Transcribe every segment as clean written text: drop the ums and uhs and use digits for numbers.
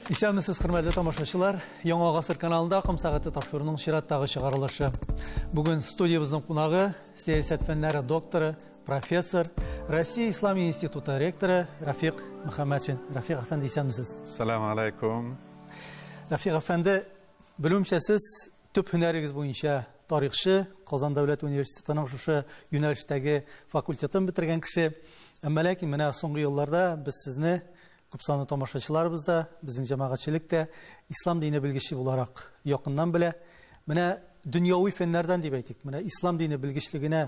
Исәнмесез, хөрмәтле тамашачылар. Яңа гасыр каналында Ком сәгате тапшыруының чираттагы чыгарылышы. Бүген студиябезнең кунагы, сәясәт фәннәре докторы, профессор, Россия Ислам институты ректоры Рафик Мөхәммәтшин. Рафик әфәнде, исәнмесез. Сәлам алейкум. Рафик әфәнде, белүемчә, сез төп һөнәрегез буенча тарихчы, Казан дәүләт университетының шушы юнәлештәге факультетын бетергән кеше. Әмма ләкин менә соңгы елларда без сезне Күпсанлы тамашачыларыбыз да, безнең җәмәгатьчелек тә ислам дине белгече буларак якыннан белә. Менә дөньяви фәннәрдән дип әйтик, менә ислам дине белгечлегенә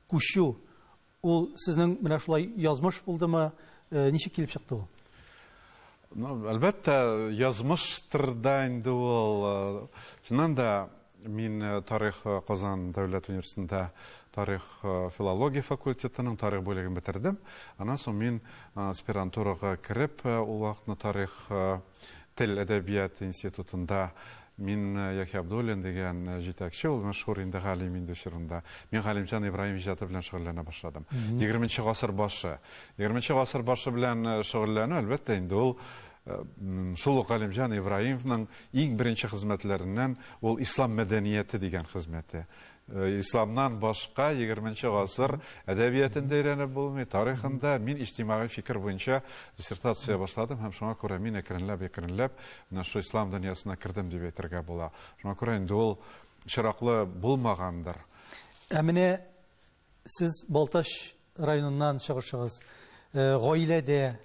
күчү, ул сезнең менә шулай язмыш булдымы, э, ничек килеп чыкты ул? Ну, әлбәттә, язмыштыр да инде ул. Э, чыннан да, Мин тарих Казан дәүләт университетында тарих филология факультетының тарих бүлеген бетердем. Аннан соң мин аспирантурага кереп, ул вакытны тарих тел әдәбият институтында мин Яхья Абдуллин дигән җитәкче, ул мәшһүр инде галим инде чорында. Мин Галимҗан Ибраһим иҗаты белән шөгыльләнә башладым. 20 гасыр башы. 20 гасыр башы белән шөгыльләнү, әлбәттә, инде ул Шул ук Галимҗан Ибраһимовның иң беренче хезмәтләреннән ул Ислам мәдәнияте дигән хезмәте. Исламнан башка егерменче гасыр әдәбиятен дә өйрәнеп булмый, тарихын да. Мин иҗтимагый фикер буенча диссертация башладым һәм шуңа күрә мин әкренләп-әкренләп менә шул ислам дөньясына кердем дип әйтергә була. Шуңа күрә инде ул очраклы булмагандыр. Ә менә Сез Балтач районыннан чыгышыгыз. Э, гаиләдә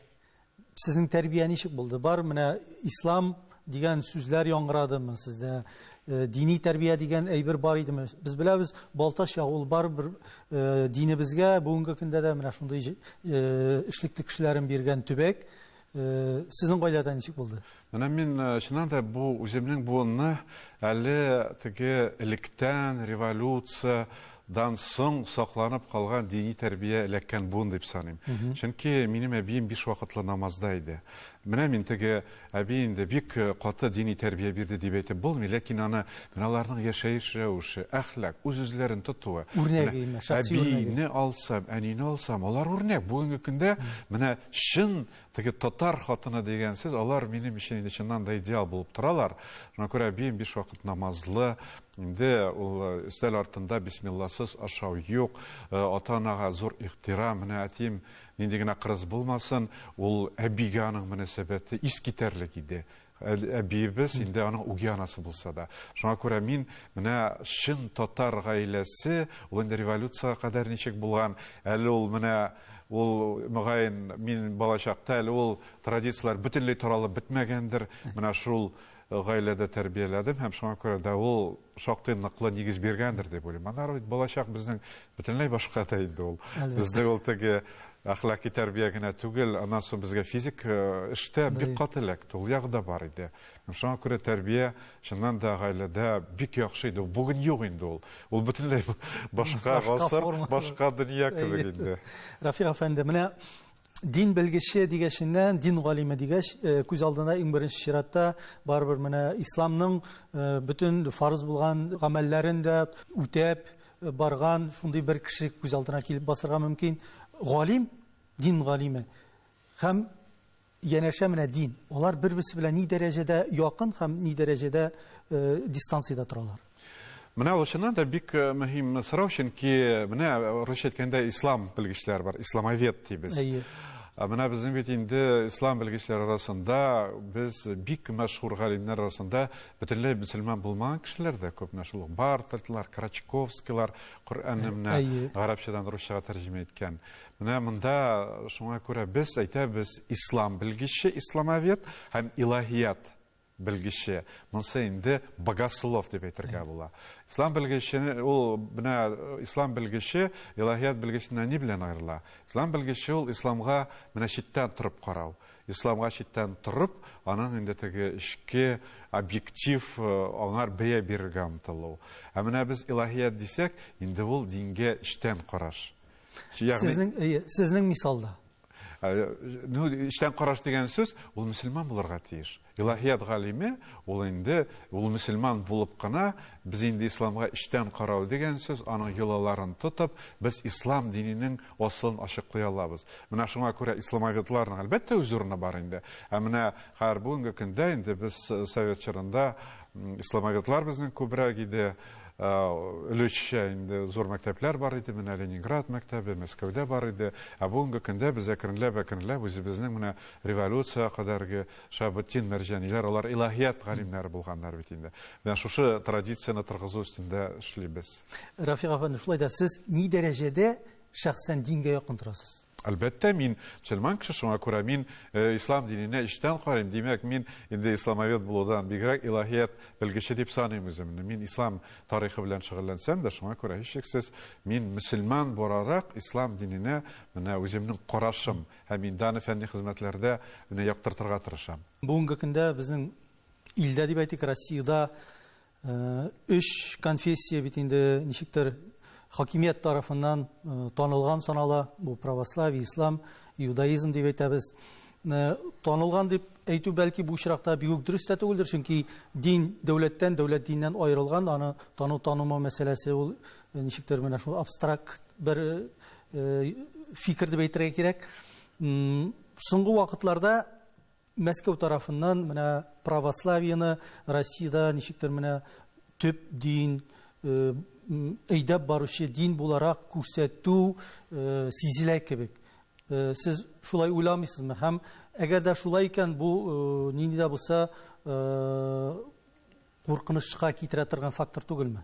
сезнең тәрбия ничек булды? Бар менә ислам дигән сүзләр яңгырадымы сездә? Э, дини тәрбия дигән әйбер бар идеме? Без беләбез, Балтач ягы ул барыбер э, динебезгә бүгенге көндә дә менә шундый эшлекле кешеләрен биргән төбәк. Сезнең гаиләдә ничек булды? Менә мин чыннан да бу үземнең буынны әле теге электән революциядан соң сакланып калган дини тәрбия эләккән буын дип саныйм. Чөнки минем әбием биш вакытлы намазда иде. Менә мин теге әби инде бик каты дини тәрбия бирде дип әйтеп булмый, ләкин аны менә аларның яшәеш рәвеше, әхлак, үз-үзләрен тотуы. Үрнәге, шәхси үрнәге. Әбине алсам, әнине алсам, алар үрнәк. Бүгенге көндә менә чын Теге татар хатыны дигән сүз, алар минем өчен инде чыннан да идеал булып торалар. Шуңа күрә әбием биш вакыт намазлы, инде ул э, өстәл артында бисмилласыз ашау юк, э, ата-анага зур ихтирам, менә әтием нинди генә кырыс булмасын, ул әбигә аның мөнәсәбәте искитәрлек иде. Әбиебез инде аның үги анасы булса да. Шуңа күрә мин менә чын татар гаиләсе, ул инде революциягә кадәр ничек булган, әле ул менә ул мөгаен мин балачакта әле ул традицияләр бөтенләй таралып бетмәгәндер. Менә шул гаиләдә тәрбияләдем һәм шуңа күрә дә ул шактый ныклы нигез биргәндер дип уйлыйм. Аннары бит балачак безнең бөтенләй башка да инде ул. Безнең ул теге әхлаки тәрбия генә түгел, аннан соң безгә физик э, эштә бик каты эләкте. Ул ягы да бар иде. Һәм шуңа күрә тәрбия чыннан да гаиләдә бик яхшы иде. Бүген юк инде ул. Ул бөтенләй башка гасыр, башка дөнья кебек инде. Рафик әфәнде, менә Дин белгече дигәченнән, дин галиме дигәч, э, күз алдына иң беренче чиратта барыбер менә исламның э, бөтен фарыз булган гамәлләрен дә үтәп э, барган шундый бер кеше күз алдына килеп басырга мөмкин. Галим, дин галиме һәм янәшә менә дин. Алар бер-берсе белән ни дәрәҗәдә якын һәм ни дәрәҗәдә дистанциядә торалар? Менә ул чыннан да бик э, мөһим сорау, чөнки менә русча әйткәндә ислам белгечләре бар, исламовед дибез. Әйе. Менә безнең бит инде ислам белгечләре арасында без бик мәшһүр галимнәр арасында бөтенләй мөселман булмаган кешеләр дә күп. Менә шул ук Бартольдлар, Крачковскийлар Коръәнне менә гарәпчәдән русчага тәрҗемә иткән. Менә монда шуңа күрә без әйтәбез ислам белгече, исламовед һәм илаһият белгече. Монысы инде богослов дип әйтергә була. Ислам белгече ул менә ислам белгече илаһият белгеченнән ни белән аерыла? Ислам белгече ул исламга менә читтән торып карау. Исламга читтән торып, аның инде теге эчке объектив э, аңар бәя бирергә омтылу. Ә менә без илаһият дисәк, инде ул дингә эчтән караш. Ягъни сезнең сезнең мисалда. Ну, эчтән караш дигән сүз, ул мөселман булырга тиеш. Илаһият галиме, ул инде, ул мөселман булып кына, без инде исламга эчтән карау дигән сүз, аның йолаларын тотып, без ислам диненең асылын ачыклый алабыз. Менә шуңа күрә исламоведларның, әлбәттә, үз урыны бар инде. Ә менә хәзер бүгенге көндә инде без совет чорында исламоведлар безнең күбрәк иде. Өлешчә инде зур мәктәпләр бар иде, менә Ленинград мәктәбе, Мәскәүдә бар иде. Ә бүгенге көндә без әкренләп-әкренләп үзебезнең менә революциягә кадәрге Шаһабетдин Мәрҗаниләр, алар илаһият галимнәре булганнар бит инде. Менә шушы традицияне торгызу өстендә эшлибез. Рафик әфәнде, шулай да сез ни дәрәҗәдә шәхсән дингә якын торасыз? Әлбәттә, мин мөселман кеше, шуңа күрә мин ислам диненә эчтән карыйм. Димәк, мин инде исламовед булудан бигрәк илаһият белгече дип саныйм үземне. Мин ислам тарихы белән шөгыльләнсәм дә, шуңа күрә һичшиксез мин мөселман буларак ислам диненә менә үземнең карашым һәм инде аны фәнни хезмәтләрдә менә яктыртырга тырышам. Бүгенге көндә безнең илдә дип әйтик, Россиядә Өч конфессия бит инде ничектер хакимият тарафыннан танылган санала. Бу православие, ислам, иудаизм дип әйтәбез. Танылган дип әйтү бәлки бу очракта бик үк дөрес тә түгелдер, чөнки дин дәүләттән, дәүләт диннән аерылган, аны тану танымау мәсьәләсе ул ничектер менә шул абстракт бер фикер дип әйтергә кирәк. Соңгы вакытларда Мәскәү тарафыннан менә православиене Россиядә ничектер менә төп дин, әйдәп баручы дин буларак күрсәтү сизелә кебек. Сез шулай уйламыйсызмы? Һәм әгәр дә шулай икән, бу нинди дә булса куркынычка китерә торган фактор түгелме?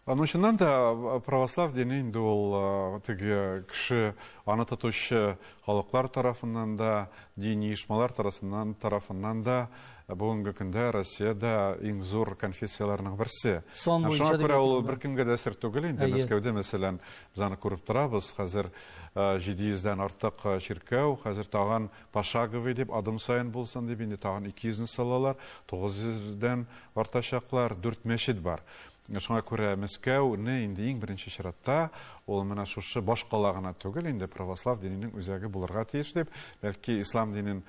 Ну, чыннан да, православ дине инде ул теге кеше аны тотучы халыклар тарафыннан да, дини оешмалар тарафыннан, тарафыннан да бүгенге көндә Россиядә иң зур конфессияләрнең берсе. Сан буенча Шуңа күрә ул беркемгә дә сер түгел инде. Мәскәүдә, мәсәлән, без аны күреп торабыз. Хәзер 700 дән артык чиркәү, хәзер тагын Пошаговый дип, адым саен булсын дип, инде тагын 200 не салалар, 900 дән артачаклар, дүрт мәчет бар. Шуңа күрә Мәскәүне инде иң беренче чиратта ул менә шушы башкала гына түгел, инде православ диненең үзәге булырга тиеш дип, бәлки ислам динен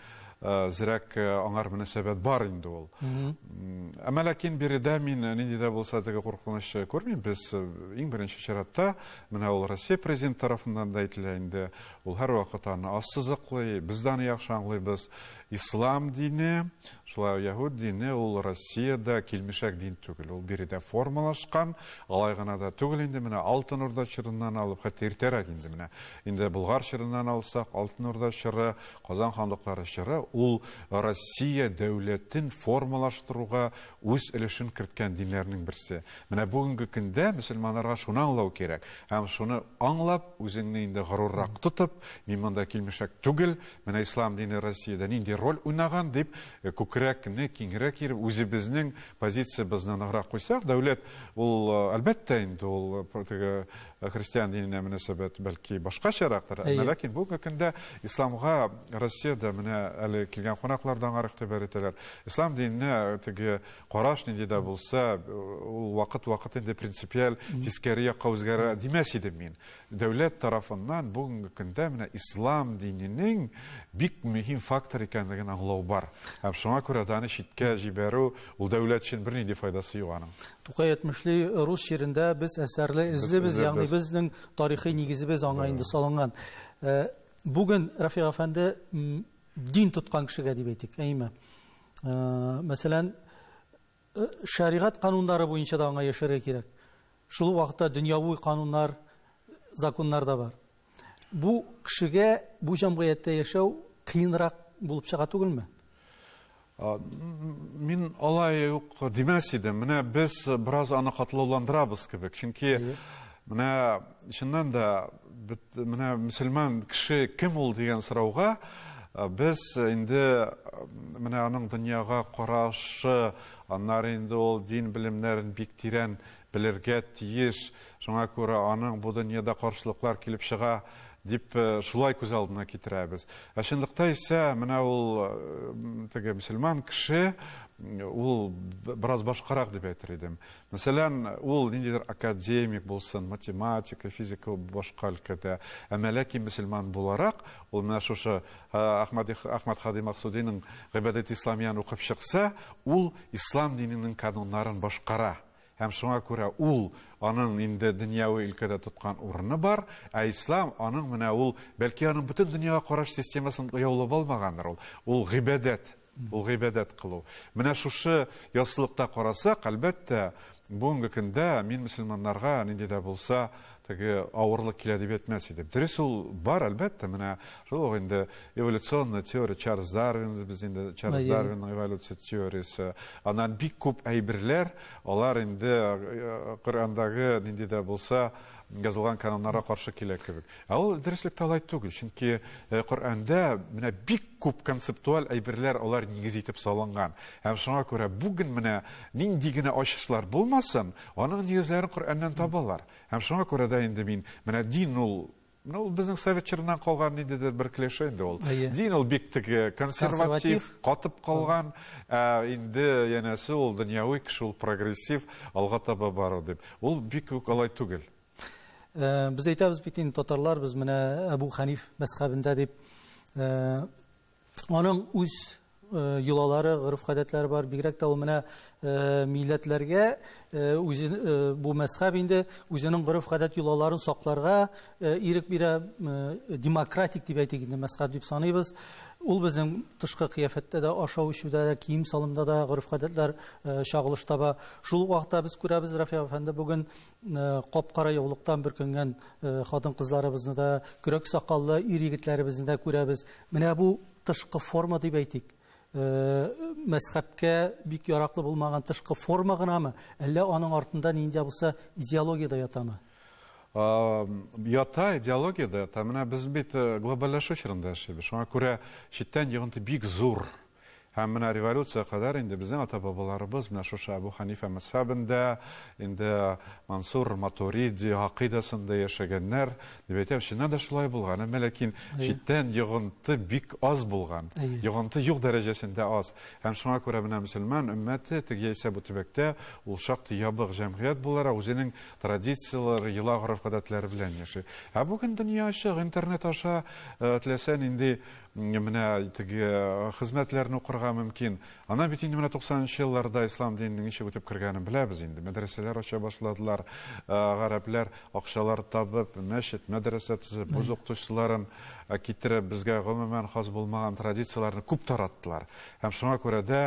зирәк аңар мөнәсәбәт бар инде ул. Әмма ләкин биредә мин нинди дә булса теге куркыныч күрмим. Без иң беренче чиратта менә ул Россия президенты тарафыннан да әйтелә инде, Ул һәрвакыт аны ассызыклый, без дә аны яхшы аңлыйбыз. Ислам дине, шулай ук яһүд дине, ул Россиядә килмешәк дин түгел. Ул биредә формалашкан, алай гына да түгел инде, менә Алтын Урда чорыннан алып, хәтта иртәрәк инде менә. Инде Болгар чорыннан алсак, Алтын Урда чоры, Казан ханлыклары чоры, ул Россия дәүләтен формалаштыруга үз өлешен керткән диннәрнең берсе. Менә бүгенге көндә мөселманнарга шуны аңлау кирәк. Һәм шуны аңлап, үзеңне инде горуррак тотып, мин монда килмешәк түгел, менә ислам дине Россиядә нинди роль уйнаган дип, күкрәкне киңрәк киереп, үзебезнең позициябезне ныграк куйсак, дәүләт ул, әлбәттә инде, ул теге христиан диненә мөнәсәбәт бәлки башкачарактыр, әмма ләкин бүгенге көндә исламга Россиядә менә әле килгән кунаклар да аңа игътибар итәләр. Ислам диненә теге караш нинди дә булса, ул вакыт-вакыт инде принципиаль тискәре якка үзгәрә димәс идем мин. Дәүләт тарафыннан бүгенге көндә менә ислам диненең бик мөһим фактор икәнлеген аңлау бар. Һәм шуңа күрә дә аны читкә җибәрү ул дәүләт өчен бернинди файдасы юк аның. Тукай әйтмешли, рус җирендә без әсәрле эзлебез, ягъни безнең тарихи нигезебез аңа инде салынган. Бүген, Рафик әфәнде, дин тоткан кешегә дип әйтик, әйеме? Мәсәлән, шәригать кануннары буенча да аңа яшәргә кирәк. Шул ук вакытта дөньяви кануннар, законнар да бар. Бу кешегә бу җәмгыятьтә яшәү кыенрак булып чыга түгелме? Мин алай ук димәс идем. Менә без бераз аны катлауландырабыз кебек. Чөнки менә чыннан да менә мөселман кеше кем ул дигән сорауга без инде менә аның дөньяга карашы, аннары инде ул дин белемнәрен бик тирән белергә тиеш. Шуңа күрә аның бу дөньяда каршылыклар килеп чыга дип шулай күз алдына китерәбез. Ә чынлыкта исә менә ул теге мөселман кеше ул бераз башкарак дип әйтер идем. Мәсәлән, ул ниндидер академик булсын, математика, физика, башка өлкәдә. Әмма ләкин мөселман буларак, ул менә шушы Әхмәд Әхмәд Һади Максудиның Гыйбадәт Исламиян укып чыкса, ул ислам диненең кануннарын башкара. Һәм шуңа күрә ул аның инде дөньяви өлкәдә тоткан урыны бар, ә ислам аның менә ул, бәлки аның бөтен дөньяга караш системасын яулап алмагандыр ул. Ул гыйбадәт, ул гыйбадәт кылу. Менә шушы яссылыкта карасак, әлбәттә, бүгенге көндә мин мөселманнарга нинди дә булса теге авырлык килә дип әйтмәс идем. Дөрес, ул бар, әлбәттә, менә шул ук инде эволюционная теория Чарльз Дарвин, без инде Чарльз Дарвинның эволюция теориясе, аннан бик күп әйберләр, алар инде Коръәндәге нинди дә булса язылган кануннарга каршы килә кебек. Ә ул дөреслектә алай түгел, чөнки Коръәндә менә бик күп концептуаль әйберләр алар нигез итеп салынган. Һәм шуңа күрә бүген менә нинди генә ачышлар булмасын, аның нигезләрен Коръәннән табалар. Һәм шуңа күрә дә инде мин, менә дин ул, менә ул безнең совет чорыннан калган ниндидер бер клише инде ул. Дин ул бик теге консерватив, катып калган, ә инде янәсе ул дөньяви кеше, ул прогрессив, алга таба бару дип. Ул бик үк алай түгел. Без әйтәбез бит инде, татарлар без менә Әбу Ханиф мәзхәбендә дип. Аның үз йолалары, гореф-гадәтләре бар. Бигрәк тә ул менә милләтләргә үзе бу мәзхәб инде үзенең гореф-гадәт йолаларын сакларга ирек бирә, демократик дип әйтик инде мәзхәб дип саныйбыз. Ул безнең тышкы кыяфәттә дә, ашау-эчүдә дә, кием-салымда да гореф-гадәтләр чагылыш таба. Шул ук вакытта без күрәбез, Рафик әфәнде, бүген кап-кара яулыктан бөркенгән хатын-кызларыбызны да, көрәк сакаллы ир-егетләребезне дә күрәбез. Менә бу тышкы форма дип әйтик, мәзхәбкә бик яраклы булмаган тышкы форма гынамы, әллә аның артында нинди дә булса идеология дә ятамы? Ята, идеология дә ята. Менә без бит глобальләшү чорында яшибез. Шуңа күрә читтән йогынты бик зур. Һәм менә революция кадәр инде безнең ата-бабаларыбыз менә шушы Әбу Ханифа мәзһәбендә, инде Мансур Матуриди гакыйдасында яшәгәннәр дип әйтәм. Чыннан да шулай булган. Әмма ләкин читтән йогынты бик аз булган. Йогынты юк дәрәҗәсендә аз. Һәм шуңа күрә менә мөселман өммәте теге яисә бу төбәктә ул шактый ябык җәмгыять буларак үзенең традицияләре, йола-гореф-гадәтләре белән яши. Ә бүген дөнья ачык, интернет аша теләсә нинди Менә теге хезмәтләрне укырга мөмкин. Аннан бит инде менә 90 нчы елларда ислам диненең ничек үтеп кергәнен беләбез инде. Мәдрәсәләр ача башладылар, гарәпләр акчалар табып, мәчет, мәдрәсә төзеп, үз укытучыларын китереп, безгә гомумән хас булмаган традицияләрне күп тараттылар. Һәм шуңа күрә дә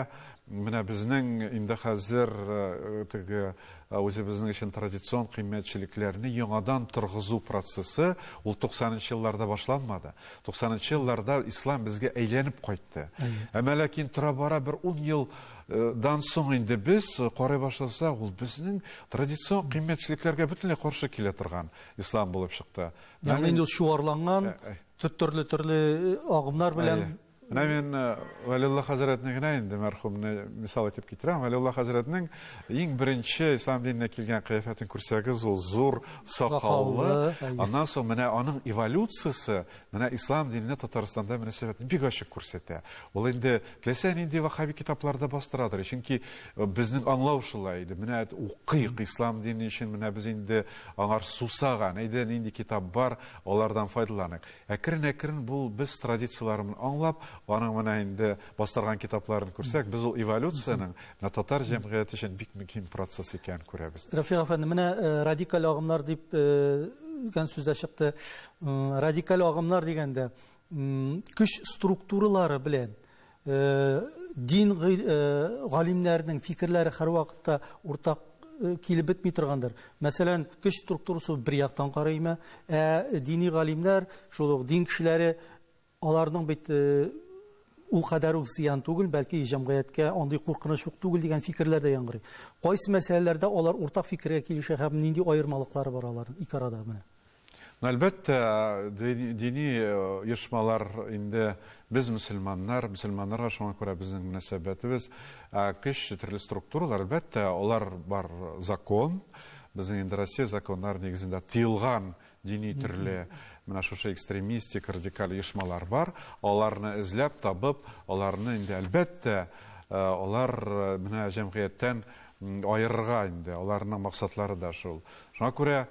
менә безнең инде хәзер теге Үзебезнең өчен традицион кыйммәтчелекләрне яңадан торгызу процессы ул 90 нчы елларда башланмады. 90 нчы елларда ислам безгә әйләнеп кайтты. Әмма ләкин тора-бара бер ун ел дан соң инде без карый башласак, ул безнең традицион кыйммәтчелекләргә бөтенләй каршы килә торган ислам булып чыкты. Ягъни инде ул чуарланган, төрле-төрле агымнар белән. Менә мин Вәлиулла хәзрәтне генә инде мәрхүмне мисал итеп китерәм. Вәлиулла хәзрәтнең иң беренче ислам диненә килгән кыяфәтен күрсәгез, ул зур сакаллы. Аннан соң менә аның эволюциясе менә ислам диненә Татарстанда мөнәсәбәтне бик ачык күрсәтә. Ул инде теләсә нинди ваххаби китапларда бастырадыр. Чөнки безнең аңлау шулай иде. Менә укыйк ислам дине өчен, менә без инде аңар сусаган. Әйдә, нинди китап бар, алардан файдаланыйк. Әкрен-әкрен бу без традицияләрен аңлап, аның менә инде бастырган китапларын күрсәк, без ул эволюциянең менә татар җәмгыяте өчен бик мөһим процесс икәнен күрәбез. Рафик әфәнде, менә радикаль агымнар дип дигән сүз дә чыкты. Радикаль агымнар дигәндә, көч структуралары белән дин галимнәренең фикерләре һәрвакытта уртак килеп бетми торгандыр. Мәсәлән, көч структурасы бер яктан карыймы, ә дини галимнәр, шул ук дин кешеләре, аларның бит ул кадәр үк зыян түгел, бәлки җәмгыятькә андый куркыныч ук түгел дигән фикерләр дә яңгырый. Кайсы мәсьәләләрдә алар уртак фикергә килешә һәм нинди аермалыклары бар аларның ике арада менә? Ну, әлбәттә, дини оешмалар инде без мөселманнар, мөселманнарга шуңа күрә безнең мөнәсәбәтебез көч төрле структуралар, әлбәттә, алар бар закон, безнең инде Россия законнары нигезендә тыелган дини төрле менә шушы экстремистик, радикаль оешмалар бар, аларны эзләп табып, аларны инде әлбәттә, Алар менә җәмгыятьтән аерырга инде, аларның максатлары да шул. Шуңа күрә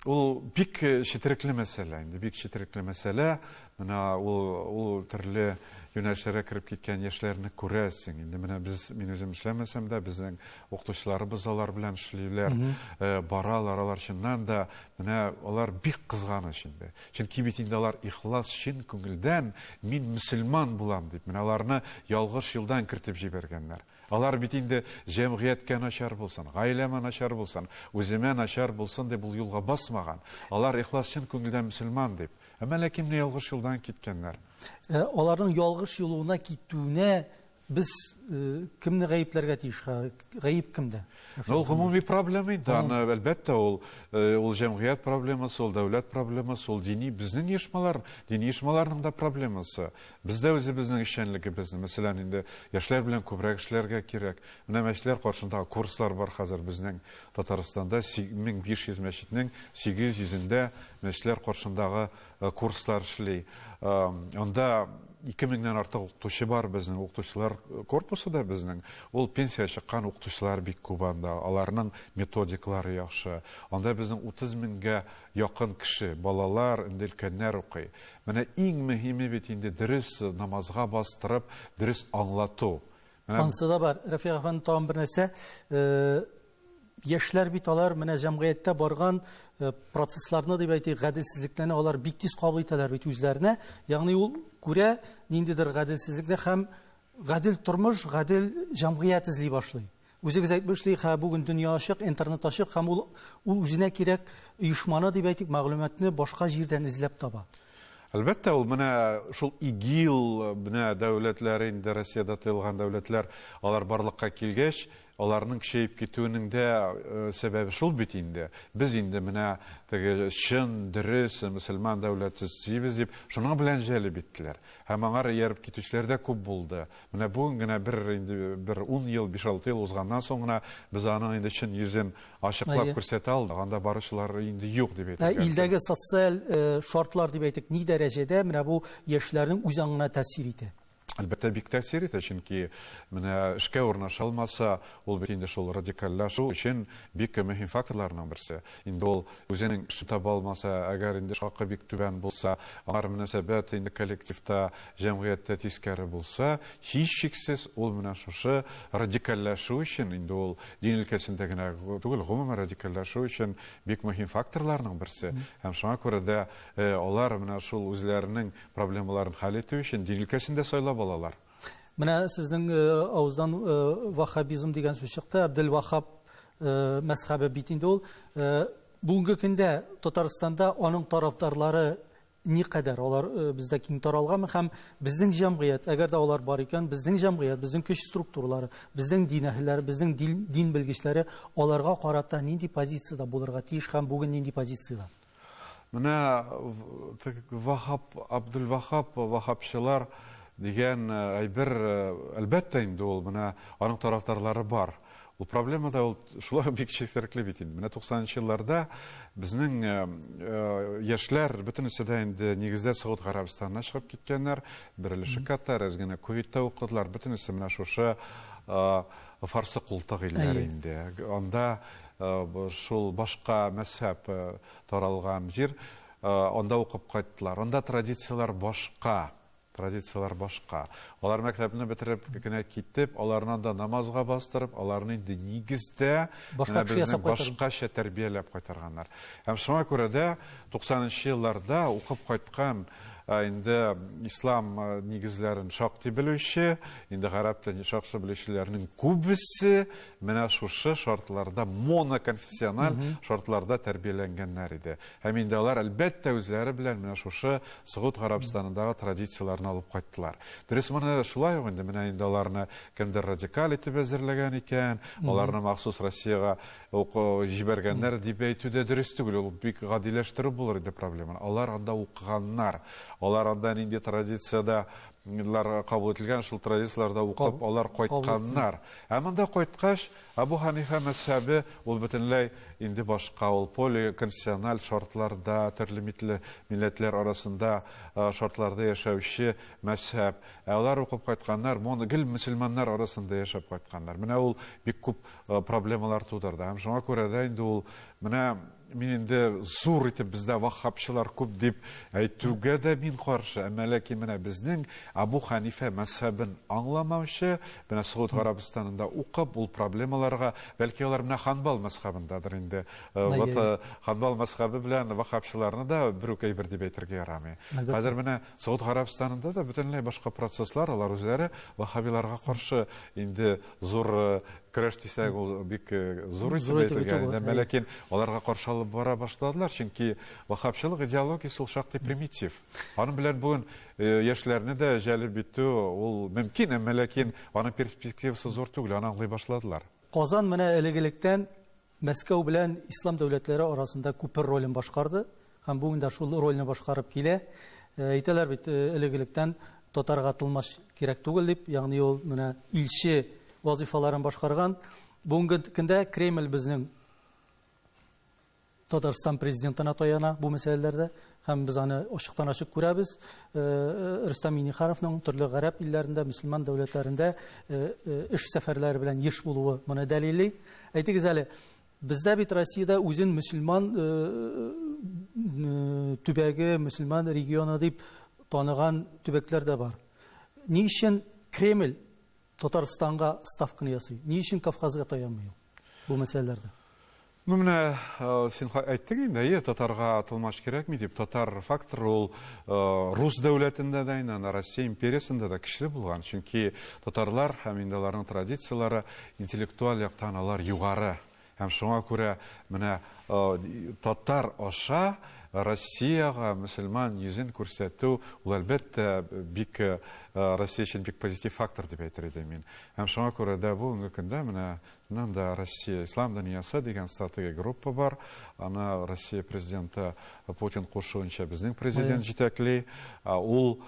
ул бик четерекле мәсьәлә инде, бик четерекле мәсьәлә. Менә ул ул төрле юнәлешләргә кереп киткән яшьләрне күрәсең. Инде менә без, мин үзем эшләмәсәм дә, безнең укытучыларыбыз алар белән эшлиләр, баралар, алар чыннан да менә алар бик кызганыч инде. Чөнки бит инде алар ихлас, чын күңелдән мин мөселман булам дип, менә аларны ялгыш юлдан кертеп җибәргәннәр. Алар бит инде җәмгыятькә начар булсын, гаиләмә начар булсын, үземә начар булсын дип ул юлга басмаган. Алар ихлас, чын күңелдән мөселман дип. Әмма ләкин менә ялгыш юлдан киткәннәр. Аларның ялгыш юлына китүенә без кемне гаепләргә тиеш? Гаеп кемдә? Ул гомуми проблема инде. Аны, әлбәттә, ул ул җәмгыять проблемасы, ул дәүләт проблемасы, ул дини безнең оешмалар, дини оешмаларның да проблемасы. Без дә үзебезнең эшчәнлегебезне, мәсәлән, инде яшьләр белән күбрәк эшләргә кирәк. Менә мәчетләр каршындагы курслар бар хәзер безнең Татарстанда 1500 мәчетнең 800-ендә мәчетләр каршындагы курслар эшли. Анда 2000 нән артык укытучы бар безнең, укытучылар корпусы да безнең. Ул пенсия чыккан укытучылар бик күп анда, аларның методикалары яхшы. Анда безнең 30 меңгә якын кеше, балалар, инде өлкәннәр укый. Менә иң мөһиме бит инде дөрес намазга бастырып, дөрес аңлату. Анысы да бар. Рафик әфәнде, тагын бер нәрсә. Яшьләр бит алар менә җәмгыятьтә барган процессларны дип әйтик, гаделсезлекләрне алар бик тиз кабул итәләр бит үзләренә. Ягъни ул күрә ниндидер гаделсезлекне һәм гадел тормыш, гадел җәмгыять эзли башлый. Үзегез әйтмешли, хә бүген дөнья ачык, интернет ачык һәм ул ул үзенә кирәк оешманы дип әйтик, мәгълүматны башка җирдән эзләп таба. Әлбәттә, ул менә шул ИГИЛ, менә дәүләтләр инде Россиядә тыелган дәүләтләр, алар барлыкка килгәч, аларның көчәеп китүенең дә сәбәбе шул бит инде. Без инде менә теге чын, дөрес мөселман дәүләте төзибез дип, шуның белән җәлеп иттеләр. Һәм аңар ияреп китүчеләр дә күп булды. Менә бүген генә бер инде бер ун ел, биш-алты ел узганнан соң гына без аның инде чын йөзен ачыклап күрсәтә алдык. Анда баручылар инде юк дип әйтергә. Ә илдәге социаль шартлар дип әйтик, ни дәрәҗәдә менә бу яшьләрнең үз аңына тәэсир итә? Әлбәттә, бик тәэсир итә, чөнки менә эшкә урнаша алмаса, ул бит инде шул радикальләшү өчен бик мөһим факторларның берсе. Инде ул үзенең эшен таба алмаса, әгәр инде эш хакы бик түбән булса, аңар мөнәсәбәт инде коллективта, җәмгыятьтә тискәре булса, һичшиксез ул менә шушы радикальләшү өчен, инде ул дин өлкәсендә генә түгел, гомумән радикальләшү өчен бик мөһим факторларның берсе. Һәм шуңа күрә дә алар менә шул үзләренең Проблемаларын хәл итү өчен дин өлкәсен дә сайлап алалар. Менә сезнең авыздан ваххабизм дигән сүз чыкты. Әбделвахаб мәзхәбе бит инде ул. Бүгенге көндә Татарстанда аның тарафдарлары никадәр? Алар бездә киң таралганмы? Һәм безнең җәмгыять, әгәр дә алар бар икән, безнең җәмгыять, безнең көч структуралары, безнең дин әһелләре, безнең дин белгечләре аларга карата нинди позициядә булырга тиеш һәм бүген нинди позициядә? Менә Вахаб, Абдулвахаб, вахабчылар дигән әйбер, әлбәттә инде ул, менә аның тарафдарлары бар. Ул проблема да ул шулай ук бик четерекле бит инде. Менә 90 нчы елларда безнең яшьләр бөтенесе дә инде нигездә Сауд Гарәбстанына чыгып киткәннәр, бер өлеше Катар, әз генә Кувейтта укыдылар. Бөтенесе менә шушы Фарсы култык илләре инде. Анда шул башка мәзһәб таралган җир, анда укып кайттылар. Анда традицияләр башка. Традицияләр башка. Алар мәктәпне бетереп кенә китеп, аларны анда намазга бастырып, аларны инде нигездә менә безнең башкача тәрбияләп кайтарганнар. Һәм шуңа күрә дә 90 нчы елларда укып кайткан инде ислам нигезләрен шактый белүче, инде гарәп телен шактый белүчеләрнең күбесе Менә шушы шартларда, моноконфессиональ шартларда тәрбияләнгәннәр иде. Һәм инде алар, әлбәттә, үзләре белән менә шушы Согуд Гарәбстанындагы традицияләрне алып кайттылар. Дөрес, моны да шулай ук инде, менә инде аларны кемдер радикаль итеп әзерләгән икән, аларны махсус Россиягә ук җибәргәннәр дип әйтү дә дөрес түгел, ул бик гадиләштерү булыр иде проблеманы. Алар анда укыганнар, алар анда нинди традициядә лар кабул ителгән шул традицияләрдә укып алар кайтканнар. Ә монда кайткач, Әбу Ханифә мәзһәбе ул бөтенләй инде башка, ул поликонфессиональ шартларда, төрле митле милләтләр арасында шартларда яшәүче мәзһәб. Ә алар укып кайтканнар, моны гел мөселманнар арасында яшәп кайтканнар. Менә ул бик күп проблемалар тудырды. Һәм шуңа күрә дә инде ул менә мин инде зур итеп бездә ваххабчылар күп дип әйтүгә дә мин каршы. Әмма ләкин менә безнең Абу Ханифә мәзһәбен аңламаучы, менә Согуд Гарәбстанында укып, ул проблемаларга, бәлки алар менә Ханбал мәзһәбендәдер инде. Вот Ханбал мәзһәбе белән ваххабчыларны да бер үк әйбер дип әйтергә ярамый. Хәзер менә Согуд Гарәбстанында да бөтенләй башка процесслар, алар үзләре ваххабиларга каршы инде зур көрәш дисәк, ул бик зур итеп әйтелгән инде, әмма ләкин аларга каршы алып бара башладылар, чөнки ваххабчылык идеологиясе ул шактый примитив. Аның белән бүген яшьләрне дә җәлеп итү ул мөмкин, әмма ләкин аның перспективасы зур түгел, аны аңлый башладылар. Казан менә элек-электән Мәскәү белән ислам дәүләтләре арасында күпер ролен башкарды һәм бүген дә шул рольне башкарып килә. Әйтәләр бит, элек-электән татарга тылмач кирәк түгел дип, ягъни ул менә илче вазыйфаларын башкарган. Бүгенге көндә Кремль безнең Татарстан президентына таяна бу мәсьәләләрдә һәм без аны ачыктан-ачык күрәбез. Рөстәм Миңнехановның төрле гарәп илләрендә, мөселман дәүләтләрендә эш сәфәрләре белән еш булуы моны дәлилли. Әйтегез әле, бездә бит Россиядә үзен мөселман төбәге, мөселман регионы дип таныган төбәкләр дә бар. Ни өчен Кремль Татарстанга ставканы ясый? Ни өчен Кавказга таянмый ул бу мәсьәләләрдә? Ну, менә син әйттең инде, әйе, татарга тылмач кирәкми дип. Татар факторы ул рус дәүләтендә дә инде, анда Россия империясендә дә көчле булган. Чөнки татарлар һәм инде аларның традицияләре интеллектуаль яктан алар югары. Һәм шуңа күрә менә татар аша Россиягә мөселман йөзен күрсәтү ул әлбәттә бик Россия өчен бик позитив фактор дип әйтер идем мин. Һәм шуңа күрә дә бүгенге көндә менә Чыннан да Россия Ислам дөньясы дигән стратегик группа бар. Аны Россия президенты Путин кушуынча безнең президент җитәкли. Ул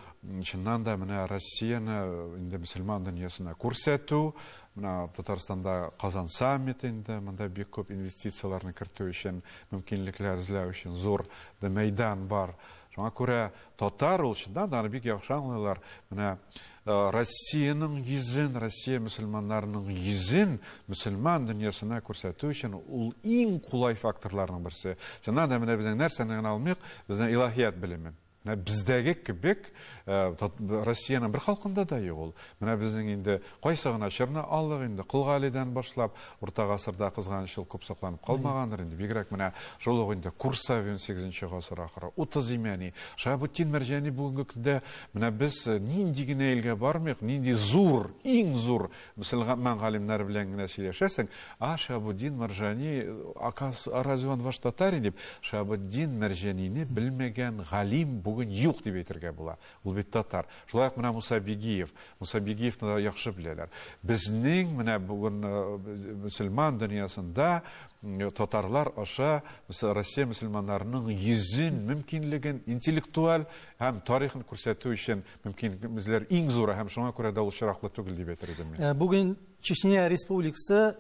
чыннан да менә Россияне инде мөселман дөньясына күрсәтү, менә Татарстанда Казан саммиты инде, монда бик күп инвестицияләрне кертү өчен, мөмкинлекләр эзләү өчен зур мәйдан бар. Шуңа күрә татар ул чыннан да аны бик яхшы аңлыйлар. Менә Россиянең йөзен, Россия мөселманнарының йөзен мөселман дөньясына күрсәтү өчен ул иң кулай факторларның берсе. Чыннан да менә безнең нәрсәне генә алмыйк, безнең илаһият белеме. Менә бездәге кебек Россиянең бер халкында да юк ул. Менә безнең инде кайсы гына чорны алдык инде, Кол Галидән башлап, Урта гасырда кызганыч ул күп сакланып калмагандыр инде, бигрәк менә шул ук инде Курсави унсигезенче гасыр ахыры, Утыз Имәни, Шаһабетдин Мәрҗани бүгенге көндә менә без нинди генә илгә бармыйк, нинди зур, иң зур мөселман галимнәре белән генә сөйләшәсең, а Шаһабетдин Мәрҗани, оказывается, разве он ваш татарин дип, Шаһабетдин Мәрҗанине белмәгән галим бүген юк дип әйтергә була. Ул бит татар. Шулай ук менә Муса Бигиев. Муса Бигиевны да яхшы беләләр. Безнең менә бүген мөселман дөньясында татарлар аша Россия мөселманнарының йөзен, мөмкинлеген, интеллектуаль һәм тарихын күрсәтү өчен мөмкинлекләр иң зуры һәм шуңа күрә дә ул очраклы түгел дип әйтер идем мин. Бүген Чечня Республикасы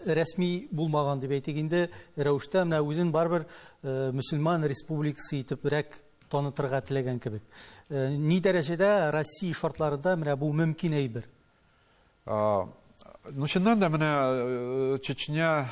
рәсми булмаган дип әйтик инде рәвештә менә үзен барыбер мөселман республикасы итебрәк танытырга теләгән кебек. Ни дәрәҗәдә Россия шартларында менә бу мөмкин әйбер? Ну, чыннан да менә Чечня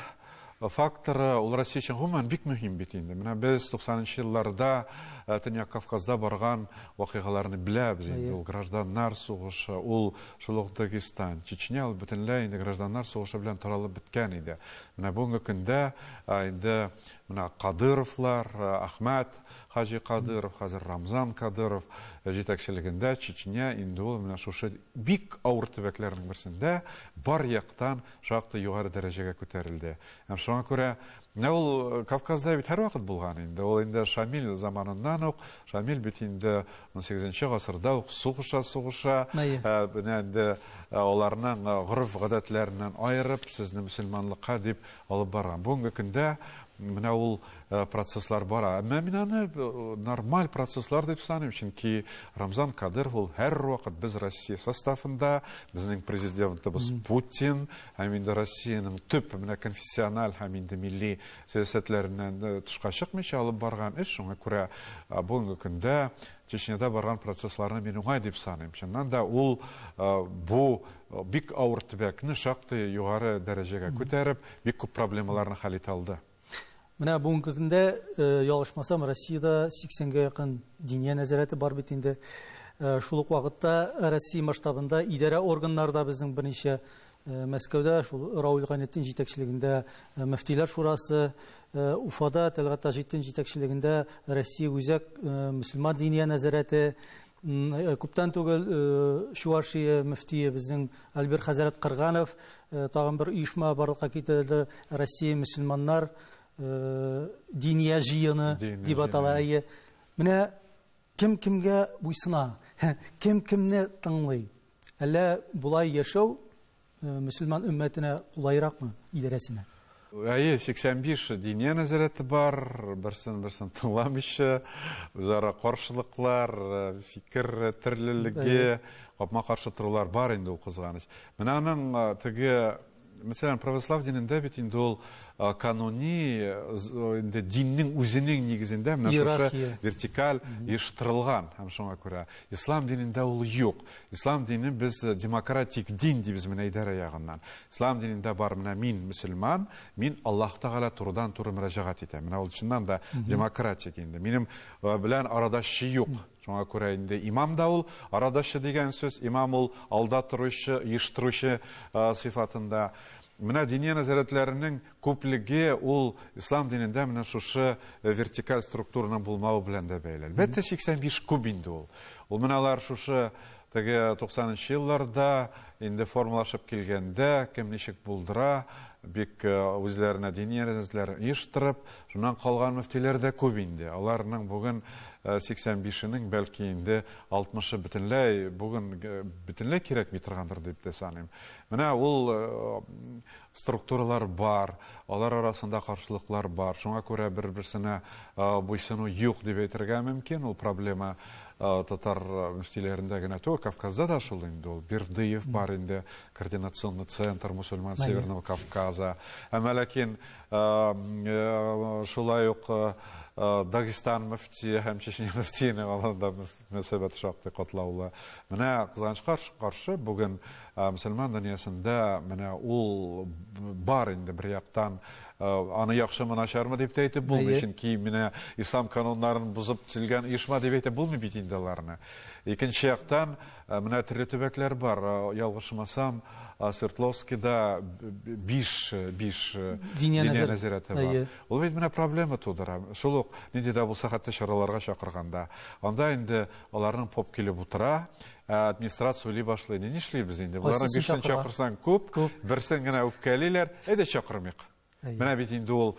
факторы ул Россия өчен гомумән бик мөһим бит инде. Менә без 90 елларда Төньяк Кавказда барган вакыйгаларны беләбез инде. Ул гражданнар сугышы, ул шул ук Дагестан, Чечня ул бөтенләй инде гражданнар сугышы белән таралып беткән иде. Менә бүгенге көндә инде менә Кадыровлар, Әхмәт Хаҗи Кадыров, хәзер Рамзан Кадыров җитәкчелегендә Чечня инде ул менә шушы бик авыр төбәкләрнең берсендә бар яктан шактый югары дәрәҗәгә күтәрелде. Һәм шуңа күрә менә ул Кавказда бит һәрвакыт булган инде. Ул инде Шамил заманыннан ук, Шамил бит инде унсигезенче гасырда ук сугыша-сугыша, менә инде аларның гореф-гадәтләреннән аерып, сезне мөселманлыкка дип алып барган. Бүгенге көндә Менә ул процесслар бара. Әмма мин аны нормаль процесслар дип саныйм, чөнки Рамзан Кадыров ул һәрвакыт без Россия составында, безнең президентыбыз Путин һәм инде Россиянең төп менә конфессиональ һәм инде милли сәясәтләреннән тышка чыкмыйча алып барган эш. Шуңа күрә бүгенге көндә Чечняда барган процессларны мин уңай дип саныйм. Чыннан да ул бу бик авыр төбәкне шактый югары дәрәҗәгә күтәреп, бик күп проблемаларны хәл итә алды. Менә бүгенге көндә, ялгышмасам, Россиядә 80-гә якын диния нәзарәте бар бит инде. Шул ук вакытта Россия масштабында идарә органнары да безнең берничә. Мәскәүдә шул Рауль Гайнетдин җитәкчелегендә Мөфтиләр шурасы, Уфада Тәлгать Таҗетдин җитәкчелегендә Россия үзәк мөселман диния нәзарәте, күптән түгел Чувашия мөфтие безнең Альбер хәзрәт Кырганов тагын бер оешма барлыкка китерде, Россия мөселманнар диния җыены дип атала. Әйе. Менә кем кемгә буйсына, кем кемне тыңлый? Әллә болай яшәү мөселман өммәтенә кулайракмы, идарәсенә? Әйе, 85 диния нәзарәте бар, берсен-берсен тыңламыйча, үзара каршылыклар, фикер төрлелеге, капма-каршы торулар бар инде ул кызганыч. Менә аның теге Мәсәлән, православ динендә бит инде ул кануни инде диннең үзенең нигезендә менә шушы вертикаль оештырылган һәм шуңа күрә ислам динендә ул юк. Ислам дине без демократик дин дибез менә идарә ягыннан. Ислам динендә бар менә мин мөселман, мин Аллаһ Тәгалә турыдан-туры мөрәҗәгать итәм. Менә ул чыннан да демократик инде. Минем белән арадашчы юк. Шуңа күрә инде имам да ул арадашчы дигән сүз, имам ул алда торучы, оештыручы сыйфатында. Менә диния нәзарәтләренең күплеге ул ислам динендә менә шушы вертикаль структураның булмавы белән дә бәйле. Әлбәттә, 85 күп инде ул. Ул менә алар шушы теге 90 нчы елларда инде формалашып килгәндә, кем ничек булдыра, бик үзләренә диния нәзарәтләре оештырып, Шуннан калган мөфтиләр дә күп инде. Аларның бүген 85-енең бәлки инде 60-ы бөтенләй бүген бөтенләй кирәкми торгандыр дип тә саныйм. Менә ул структуралар бар, алар арасында каршылыклар бар. Шуңа күрә бер-берсенә буйсыну юк дип әйтергә мөмкин. Ул проблема татар мөфтиләрендә генә түгел, Кавказда да шул инде ул. Бердыев бар инде, координационный центр мусульман Северного Кавказа. Әмма ләкин Шулай ук Дагестан мөфтие һәм Чечня мөфтиенең алында мөнәсәбәт шактый катлаулы. Менә кызганычка каршы бүген мөселман дөньясында менә ул бар инде бер яктан аны яхшымы начармы дип тә әйтеп булмый, чөнки менә ислам кануннарын бозып төзелгән оешма дип әйтеп булмый бит инде аларны. Икенче яктан Менә төрле төбәкләр бар. Ялгышмасам, Свердловскида 5 5 диния нәзарәте бар. Ул бит менә проблема тудыра. Шул ук нинди дә булса хәтта чараларга чакырганда. Анда инде аларның поп килеп утыра, администрация уйлый башлый. Нишлибез инде? Боларны бишен чакырсаң күп, берсен генә үпкәлиләр. Әйдә чакырмыйк. Менә бит инде ул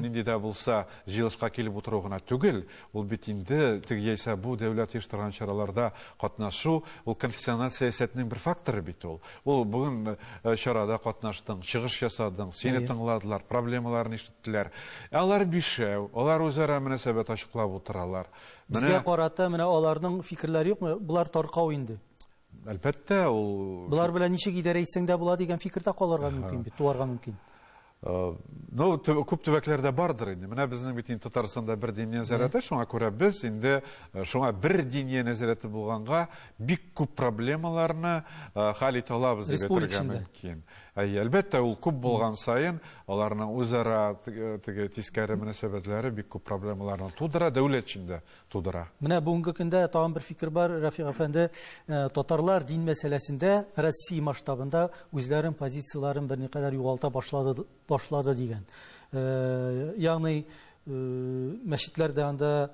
нинди дә булса җыелышка килеп утыру гына түгел, ул бит инде теге яисә бу дәүләт оештырган чараларда катнашу, ул конфессиональ сәясәтнең бер факторы бит ул. Ул бүген чарада катнаштың, чыгыш ясадың, сине тыңладылар, проблемаларын ишеттеләр. Ә алар бишәү, алар үзара мөнәсәбәт ачыклап утыралар. Безгә карата менә аларның фикерләре юкмы? Болар таркау инде. Әлбәттә, ул... Болар белән ничек идарә итсәң дә була дигән фикер дә калырга мөмкин бит, туарга мөмкин. Ну, күп төбәкләрдә бардыр инде. Менә безнең бит инде Татарстанда бер диния нәзарәте, шуңа күрә без инде шуңа бер диния нәзарәте булганга бик күп проблемаларны хәл итә алабыз дип әйтергә мөмкин. Әйе, әлбәттә, ул күп булган саен аларның үзара теге тискәре мөнәсәбәтләре бик күп проблемаларны тудыра, дәүләт эчендә тудыра. Менә бүгенге көндә тагын бер фикер бар, Рафик әфәнде, э, татарлар дин мәсьәләсендә Россия масштабында үзләрен позицияләрен берникадәр югалта башлады, башлады дигән. Э, ягъни э, мәчетләрдә анда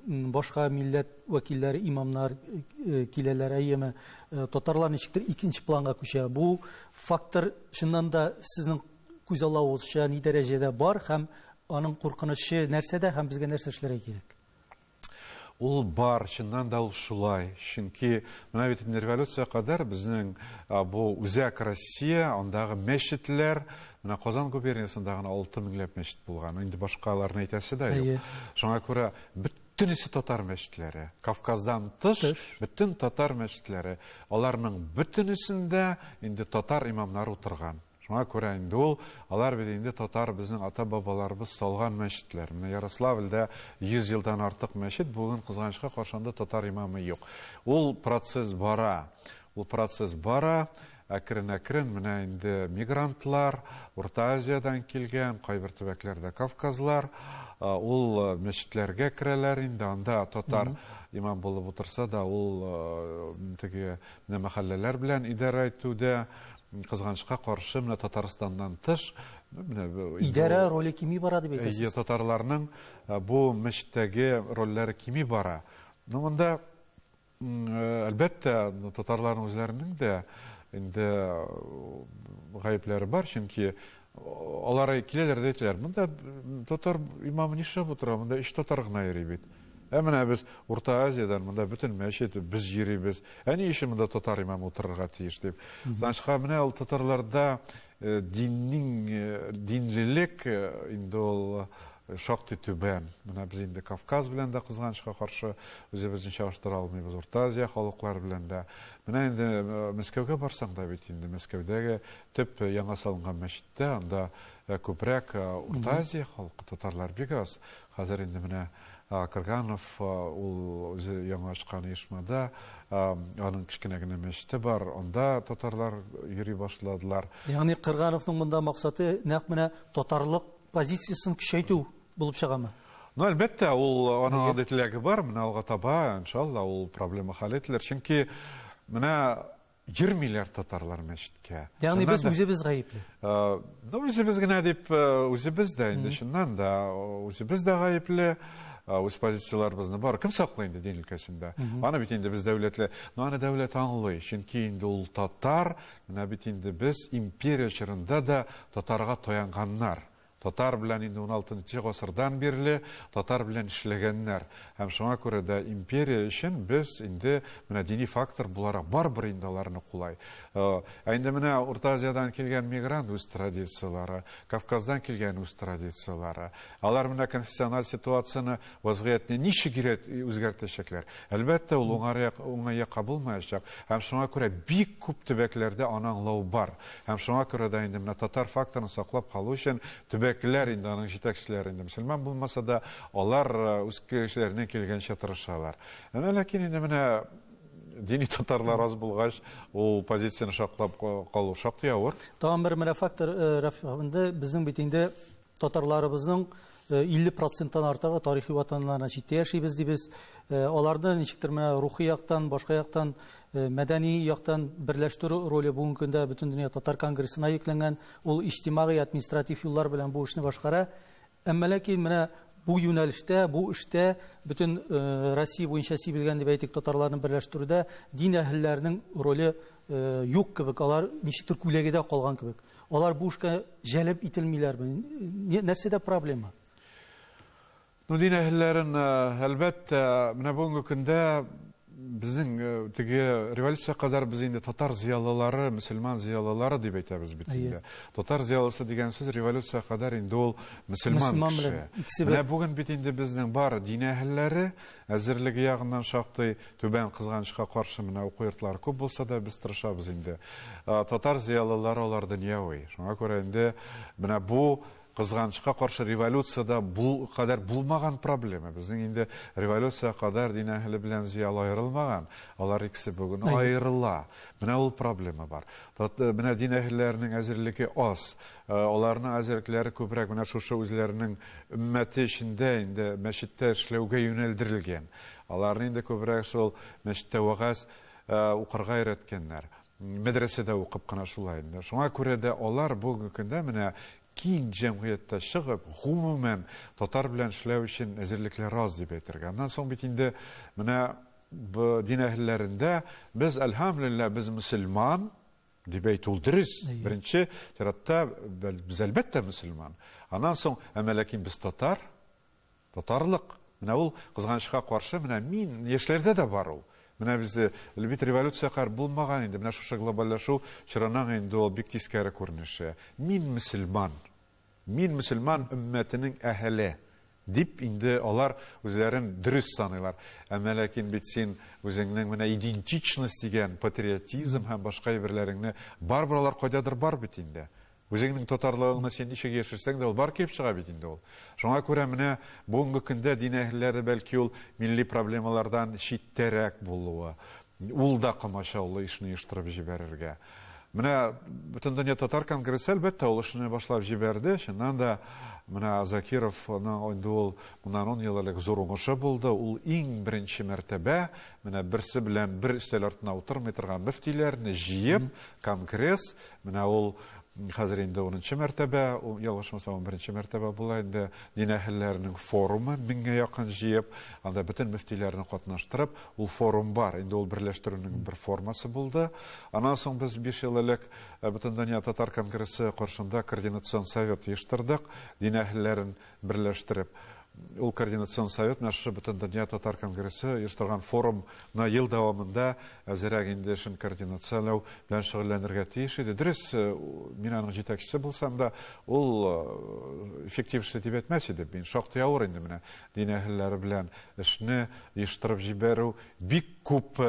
башка милләт вәкилләре, имамнар киләләр, әйеме? Татарлар ничектер икенче планга күчә. Бу фактор чыннан да сезнең күзаллавыгызча ни дәрәҗәдә бар һәм аның куркынычы нәрсәдә һәм безгә нәрсә эшләргә кирәк? Ул бар, чыннан да ул шулай. Чөнки менә бит инде революция кадәр безнең бу үзәк Россия, андагы мәчетләр, менә Казан губерниясендә гына 6 меңләп мәчет булган. Инде башкаларны әйтәсе дә юк. Шуңа күрә бөтенесе татар мәчетләре. Кавказдан тыш, бөтен татар мәчетләре. Аларның бөтенесендә инде татар имамнары утырган. Шуңа күрә инде ул, алар бит инде татар, безнең ата-бабаларыбыз салган мәчетләр. Менә Ярославльдә 100 елдан артык мәчет, бүген, кызганычка каршы, анда татар имамы юк. Ул процесс бара. Ул процесс бара. Әкрен-әкрен менә инде мигрантлар, Урта Азиядән килгән, кайбер төбәкләрдә кавказлар, ул мәчетләргә керәләр инде, анда татар имам булып утырса да, ул теге менә мәхәлләләр белән идарә итүдә, Кызганычка каршы, менә Татарстаннан тыш, менә идарә роле кими бара дип әйтәсез. Әйе, татарларның бу мәчеттәге рольләре кими бара. Ну, монда, әлбәттә, татарларның үзләренең дә инде гаепләре бар, чөнки алар киләләр дә әйтәләр, монда татар имамы нишләп утыра, монда өч татар гына йөри бит. Ә менә без Урта Азиядән, монда бөтен мәчет, без йөрибез. Ә ни өчен монда татар имамы утырырга тиеш дип. Значка менә ул татарларда э, диннең э, динлелек э, инде ул шактый түбән. Менә без инде Кавказ белән дә кызганычка каршы үзебезне чагыштыра алмыйбыз, Урта Азия халыклары белән дә. Менә инде Мәскәүгә барсаң да бит инде Мәскәүдәге төп яңа салынган мәчеттә анда күбрәк Урта Азия халкы, татарлар бик аз. Хәзер инде менә Крганов, ул үзе яңа ачкан оешмада, аның кечкенә генә мәчете бар, анда татарлар йөри башладылар. Ягъни Кргановның монда максаты нәкъ менә татарлык позициясен көчәйтү булып чыгамы? Ну, әлбәттә, ул аның андый теләге бар, менә алга таба, иншалла, ул проблема хәл ителер. Чөнки менә Йөрмиләр татарлар мәчеткә. Ягъни без үзебез гаепле. Ну, үзебез генә дип, үзебез дә инде чыннан да, үзебез дә гаепле. Үз позицияләребезне бар. Кем саклый инде дин өлкәсендә? Аны бит инде без дәүләтле, но аны дәүләт аңлый. Чөнки инде ул татар, менә бит инде без империя чорында да татарга таянганнар. Татар белән инде уналтынчы гасырдан бирле татар белән эшләгәннәр. Һәм шуңа күрә дә империя өчен без инде менә дини фактор буларак барыбер инде аларны кулай. Ә инде менә Урта Азиядән килгән мигрант үз традицияләре, Кавказдан килгән үз традицияләре. Алар менә конфессиональ ситуацияне, вазгыятьне ничек үзгәртәчәкләр? Әлбәттә, ул уңар як, уңай якка булмаячак. Һәм шуңа күрә бик күп төбәкләрдә аны аңлау бар. Һәм шуңа күрә дә инде менә татар факторын саклап калу өчен төбәкләр инде аның җитәкчеләре инде мөселман булмаса да, алар үз көчләреннән килгәнчә тырышалар. Әмма ләкин инде менә дини татарлар аз булгач, ул позицияне саклап калу шактый авыр. Тагын бер менә фактор, Рафик әфәнде, безнең бит инде татарларыбызның 50 проценттан артыгы тарихи ватаннарына читтә яшибез дибез. Аларны ничектер менә рухи яктан, башка яктан, мәдәни яктан берләштерү роле бүгенге көндә Бөтендөнья татар конгрессына йөкләнгән. Ул иҗтимагый административ юллар белән бу эшне башкара. Әмма ләкин менә бу юнәлештә, бу эштә бөтен Россия буенча сибелгән дип әйтик, татарларны берләштерүдә дин әһелләренең роле юк кебек, алар ничектер күләгәдә калган кебек. Алар бу эшкә җәлеп ителмиләрме? Нәрсәдә проблема? Ну, дин әһелләрен, әлбәттә, менә бүгенге көндә безнең теге революция кадәр без инде татар зыялылары, мөселман зыялылары дип әйтәбез бит инде. Татар зыялысы дигән сүз революция кадәр инде ул мөселман кеше. Менә бүген бит инде безнең бар дин әһелләре әзерлеге ягыннан шактый Түбән, кызганычка каршы, менә уку йортлары күп булса да, без тырышабыз инде. Татар зыялылары алар дөньяви. Шуңа күрә инде менә бу кызганычка каршы революциядә бу кадәр булмаган проблема. Безнең инде революция кадәр дин әһеле белән зыялы аерылмаган. Алар икесе бүген аерыла. Менә ул проблема бар. Менә дин әһелләренең әзерлеге аз. Аларның әзерлекләре күбрәк менә шушы үзләренең өммәте эчендә инде мәчеттә эшләүгә юнәлдерелгән. Аларны инде күбрәк шул мәчеттә вәгазь укырга өйрәткәннәр. Мәдрәсәдә укып кына шулай инде. Шуңа күрә дә алар бүгенге көндә менә киң җәмгыятьтә чыгып, гомумән, татар белән эшләү өчен әзерлекләре аз дип әйтергә. Аннан соң бит инде менә дин әһелләрендә без, әлхәмдүлилләһ, без мөселман, дип әйтү ул дөрес. Беренче чиратта без, әлбәттә, мөселман. Аннан соң, әмма ләкин без татар, татарлык. Менә ул, кызганычка каршы, менә мин, яшьләрдә дә бар ул. Менә без бит революция кадәр булмаган инде, менә шушы глобальләшү чорының инде ул бик тискәре күренеше. Мин мөселман. Мин мөселман өммәтенең әһеле, дип инде алар үзләрен дөрес саныйлар. Әмма ләкин бит син үзеңнең менә идентичность дигән патриотизм һәм башка әйберләреңне барыбер алар кайдадыр бар бит инде. Үзеңнең татарлыгыңны син ничек яшерсәң дә, ул бар килеп чыга бит инде ул. Шуңа күрә менә бүгенге көндә дин әһелләре бәлки ул милли проблемалардан читтәрәк булуы, ул да комачаулы эшне оештырып җибәрергә. Менә Бөтендөнья татар конгрессы, әлбәттә, ул эшне башлап җибәрде. Чыннан да, менә Закировның инде ул моннан 10 ел элек зур уңышы булды. Ул иң беренче мәртәбә менә берсе белән бер өстәл артына утырмый торган мөфтиләрне җыеп, конгресс, менә ул хәзер инде унынчы мәртәбә, ялгышмасам, унберенче мәртәбә була инде дин әһелләренең форумы, меңгә якын җыеп, анда бөтен мөфтиләрне катнаштырып, ул форум бар. Инде ул берләштерүнең бер формасы булды. Аннан соң без 5 ел элек Бөтендөнья татар конгрессы каршында координацион совет оештырдык, дин әһелләрен берләштереп. Ул координацион совет менә шушы Бөтендөнья татар конгрессы оештырган форумны ел дәвамында әзерәк инде эшен координацияләү белән шөгыльләнергә тиеш иде. Дөрес, мин аның җитәкчесе булсам да, ул эффектив эшли дип әйтмәс идем. Мин шактый авыр инде менә дин әһелләре белән эшне оештырып җибәрү, бик күп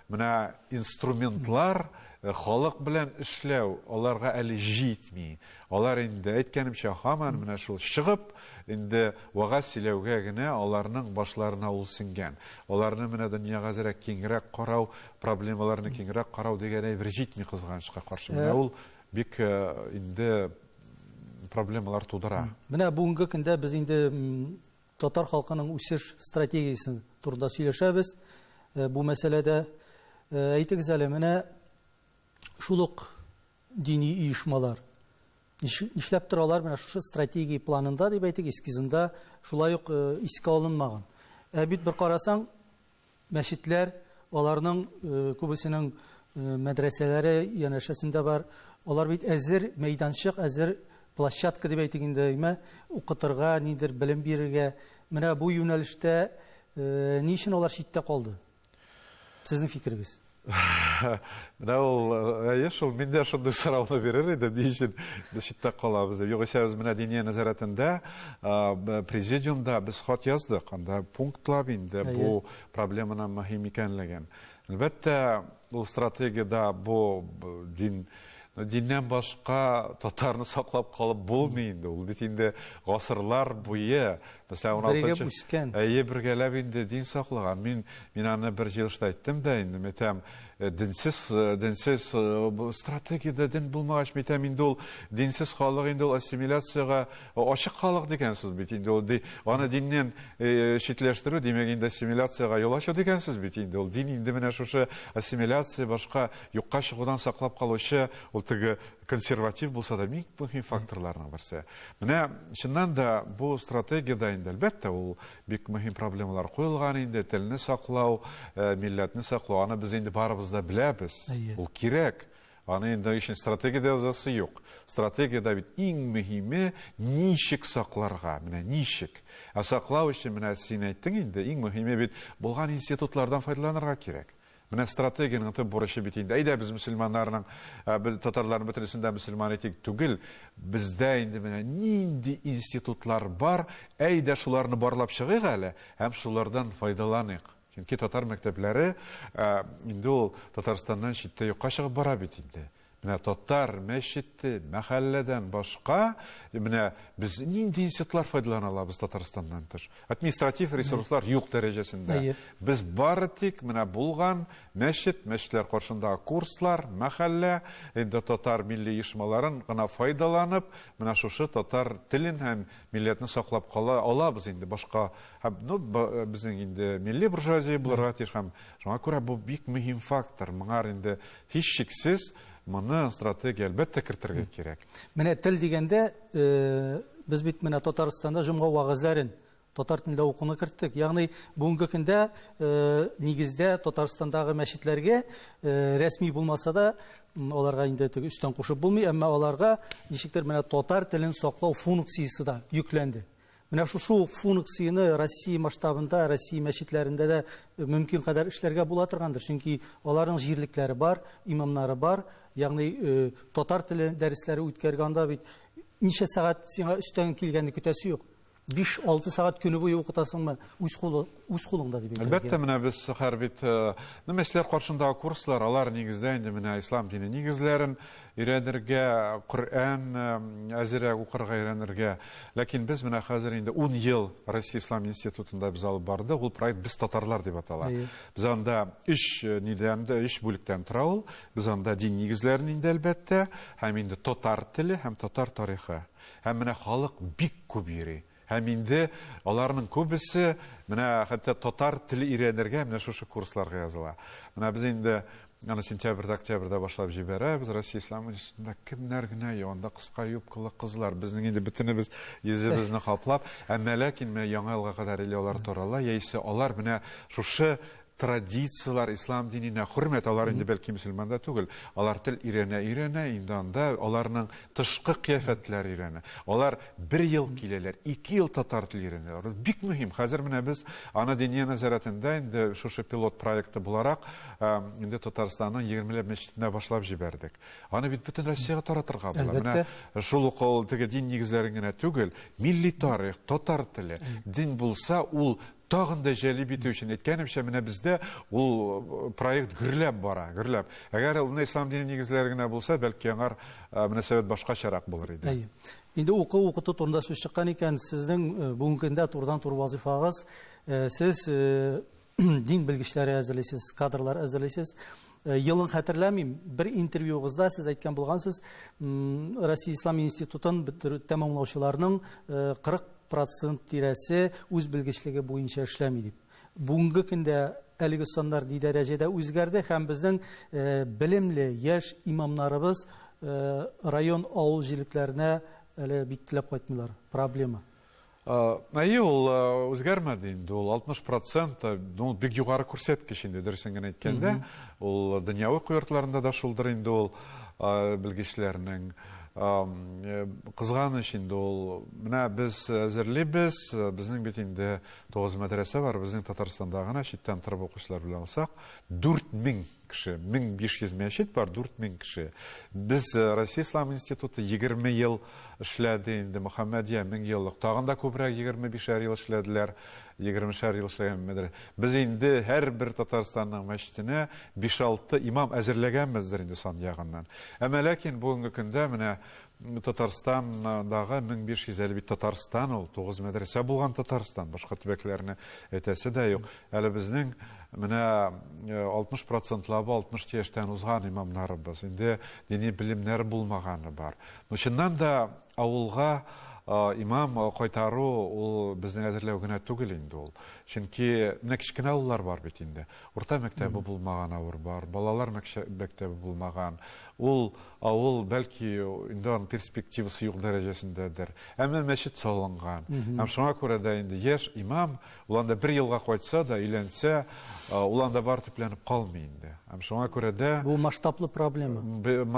менә инструментлар халык белән эшләү аларга әле җитми. Алар инде, әйткәнемчә, һаман менә шул чыгып, инде вәгазь сөйләүгә генә аларның башларына ул сеңгән. Аларны менә дөньяга әзрәк киңрәк карау, проблемаларны киңрәк карау дигән әйбер җитми, кызганычка каршы. Менә ул бик инде проблемалар тудыра. Менә бүгенге көндә без инде татар халкының үсеш стратегиясе турында сөйләшәбез. Бу мәсьәләдә әйтегез әле, менә шул ук дини оешмалар нишләп торалар менә шушы стратегия планында дип әйтик, эскизында шулай ук искә алынмаган. Ә бит бер карасаң, мәчетләр, аларның күбесенең мәдрәсәләре янәшәсендә бар. Алар бит әзер мәйданчык, әзер площадка дип әйтик инде, әйме, укытырга, нидер белем бирергә. Менә бу юнәлештә ни өчен алар читтә калды? Сезнең фикерегез? Менә ул, әйе шул, мин дә шундый сорауны бирер идем, ни өчен без читтә калабыз дип. Югыйсә без менә Диния нәзарәтендә, президиумда без хат яздык, анда пунктлап инде бу проблеманың мөһим икәнлеген. Әлбәттә, ул стратегиядә бу дин, диннән башка татарны саклап калып булмый инде. Ул бит инде гасырлар буе, мәсәлән, Берегеп үскән. Әйе, бергәләп инде дин саклаган. Мин мин аны бер җыелышта әйттем дә инде, мәйтәм, динсез, динсез стратегиядә дин булмагач, мәйтәм, инде ул динсез халык инде ул ассимиляциягә ачык халык дигән сүз бит инде ул. Аны диннән читләштерү, димәк, инде ассимиляциягә юл ачу дигән сүз бит инде ул. Дин инде менә шушы ассимиляция, башка юкка чыгудан саклап калучы, ул теге консерватив булса да, бик мөһим факторларның берсе. Менә чыннан да бу стратегиядә инде, әлбәттә, ул бик мөһим проблемалар куелган инде, телне саклау, милләтне саклау, аны без инде барыбыз да беләбез. Ул кирәк. Аны инде өчен стратегиядә язасы юк. Стратегиядә бит иң мөһиме ничек сакларга, менә ничек. Ә саклау өчен менә син әйттең инде, иң мөһиме бит булган институтлардан файдаланырга кирәк. Менә стратегиянең төп бурычы бит инде, әйдә без мөселманнарның, без татарларның бөтенесен дә мөселман итик түгел, бездә инде менә нинди институтлар бар, әйдә шуларны барлап чыгыйк әле һәм шулардан файдаланыйк. Чөнки татар мәктәпләре инде ул Татарстаннан читтә юкка чыгып бара бит инде. Менә татар мәчете, мәхәлләдән башка, менә без нинди институтлар файдалана алабыз Татарстаннан тыш? Административ ресурслар юк дәрәҗәсендә. Без бары тик менә булган мәчет, мәчетләр каршындагы курслар, мәхәллә, инде татар милли оешмаларын гына файдаланып, менә шушы татар телен һәм милләтне саклап кала алабыз инде башка. Һәм, ну, безнең инде милли буржуазия булырга тиеш, һәм шуңа күрә бу бик мөһим фактор. Моңар инде һичшиксез моны стратегия әлбәттә кертергә кирәк. Менә тел дигәндә, без бит менә Татарстанда җомга вәгазьләрен татар телендә укуны керттек. Ягъни бүгенге көндә нигездә Татарстандагы мәчетләргә рәсми булмаса да, аларга инде теге өстән кушып булмый, әмма аларга ничектер менә татар телен саклау функциясе дә йөкләнде. Менә шушы ук функцияне Россия масштабында, Россия мәчетләрендә дә мөмкин кадәр эшләргә була торгандыр. Чөнки аларның җирлекләре бар, имамнары бар. Ягъни татар теле дәресләре үткәргәндә анда бит ничә сәгать сиңа өстән килгәнне көтәсе юк. 5-6 сәгать көне буе укытасыңмы, үз кулы, үз кулыңда дип әйтергә. Әлбәттә, менә без хәр бит, ну, мәчетләр каршындагы курслар, алар нигездә инде менә ислам дине нигезләрен өйрәнергә, Коръән әзерәк укырга өйрәнергә. Ләкин без менә хәзер инде 10 ел Россия ислам институтында без алып бардык. Ул проект Без татарлар дип атала. Без анда өч нидән дә, өч бүлектән тора ул. Без анда дин нигезләрен инде әлбәттә, һәм инде татар теле һәм татар тарихы. Һәм менә халык бик күп йөри. Һәм инде аларның күбесе менә хәтта татар теле өйрәнергә менә шушы курсларга языла. Менә без инде аны сентябрьдә, октябрьдә башлап җибәрәбез. Россия Ислам институтында кемнәр генә юк, анда кыска юбкалы кызлар. Безнең инде бөтенебез йөзебезне каплап, әмма ләкин менә яңа елга кадәр или алар тарала, яисә алар менә шушы традицияләр, ислам диненә хөрмәт, алар инде бәлки мөселман да түгел, алар тел өйрәнә-өйрәнә, инде анда аларның тышкы кыяфәтләре өйрәнә. Алар бер ел киләләр, ике ел татар теле өйрәнәләр. Ул бик мөһим. Хәзер менә без аны Диния нәзарәтендә инде шушы пилот проекты буларак инде Татарстанның егермеләп мәчетендә башлап җибәрдек. Аны бит бөтен Россиягә таратырга була. Менә шул ук ул теге дин нигезләрен генә түгел, милли тарих, татар теле, дин булса, ул тагын да җәлеп итү өчен, әйткәнемчә, менә бездә ул проект гөрләп бара, гөрләп. Әгәр ул менә ислам дине нигезләре генә булса, бәлки аңар мөнәсәбәт башкачарак булыр иде. Әйе. Инде уку, укыту турында сүз чыккан икән, сезнең бүгенге көндә турыдан-туры вазыйфагыз, сез дин белгечләре әзерлисез, кадрлар әзерлисез. Елын хәтерләмим, бер интервьюгызда сез әйткән булгансыз, Россия Ислам институтын тәмамлаучыларның 40 процент тирәсе үз белгечлеге буенча эшләми дип. Бүгенге көндә әлеге саннар ни дәрәҗәдә үзгәрде һәм безнең белемле яшь имамнарыбыз район авыл җирлекләренә әле бик теләп кайтмыйлар. Проблема. Әйе, ул үзгәрмәде инде, ул 60 процент, ул бик югары күрсәткеч инде, дөресен генә әйткәндә. Ул дөньяви уку йортларында да шулдыр инде ул белгечләрнең. Кызганыч инде ул. Менә без әзерлибез, безнең бит инде 9 мәдрәсә бар, безнең Татарстанда гына читтән торып укучылар белән алсак, 4000 кеше, 1500 мәчет бар, 4000 кеше. Без Россия Ислам институты 20 ел эшләде инде, Мөхәммәдия 1000 еллык, тагын да күбрәк 25 ел эшләделәр. Егермешәр ел эшләгән мәдрәсә. Без инде һәрбер Татарстанның мәчетенә биш-алты имам әзерләгәнбездер инде сан ягыннан. Әмма ләкин бүгенге көндә менә Татарстандагы 1500, әле бит Татарстан ул, 9 мәдрәсә булган Татарстан, башка төбәкләрне әйтәсе дә юк. Әле безнең менә 60 процентлабы 60 яшьтән узган имамнарыбыз, инде дини белемнәре булмаганы бар. Но чыннан да Авылга имам кайтару ул безнең әзерләү генә түгел инде ул. Чөнки менә кечкенә авыллар бар бит инде. Урта мәктәбе булмаган авыр бар, балалар мәктәбе булмаган. Ул авыл бәлки инде аның перспективасы юк дәрәҗәсендәдер. Әмма мәчет салынган. Һәм шуңа күрә дә инде яшь имам ул анда бер елга кайтса да, өйләнсә, ул анда бар төпләнеп калмый инде. Һәм шуңа күрә дә Бу масштаблы проблема.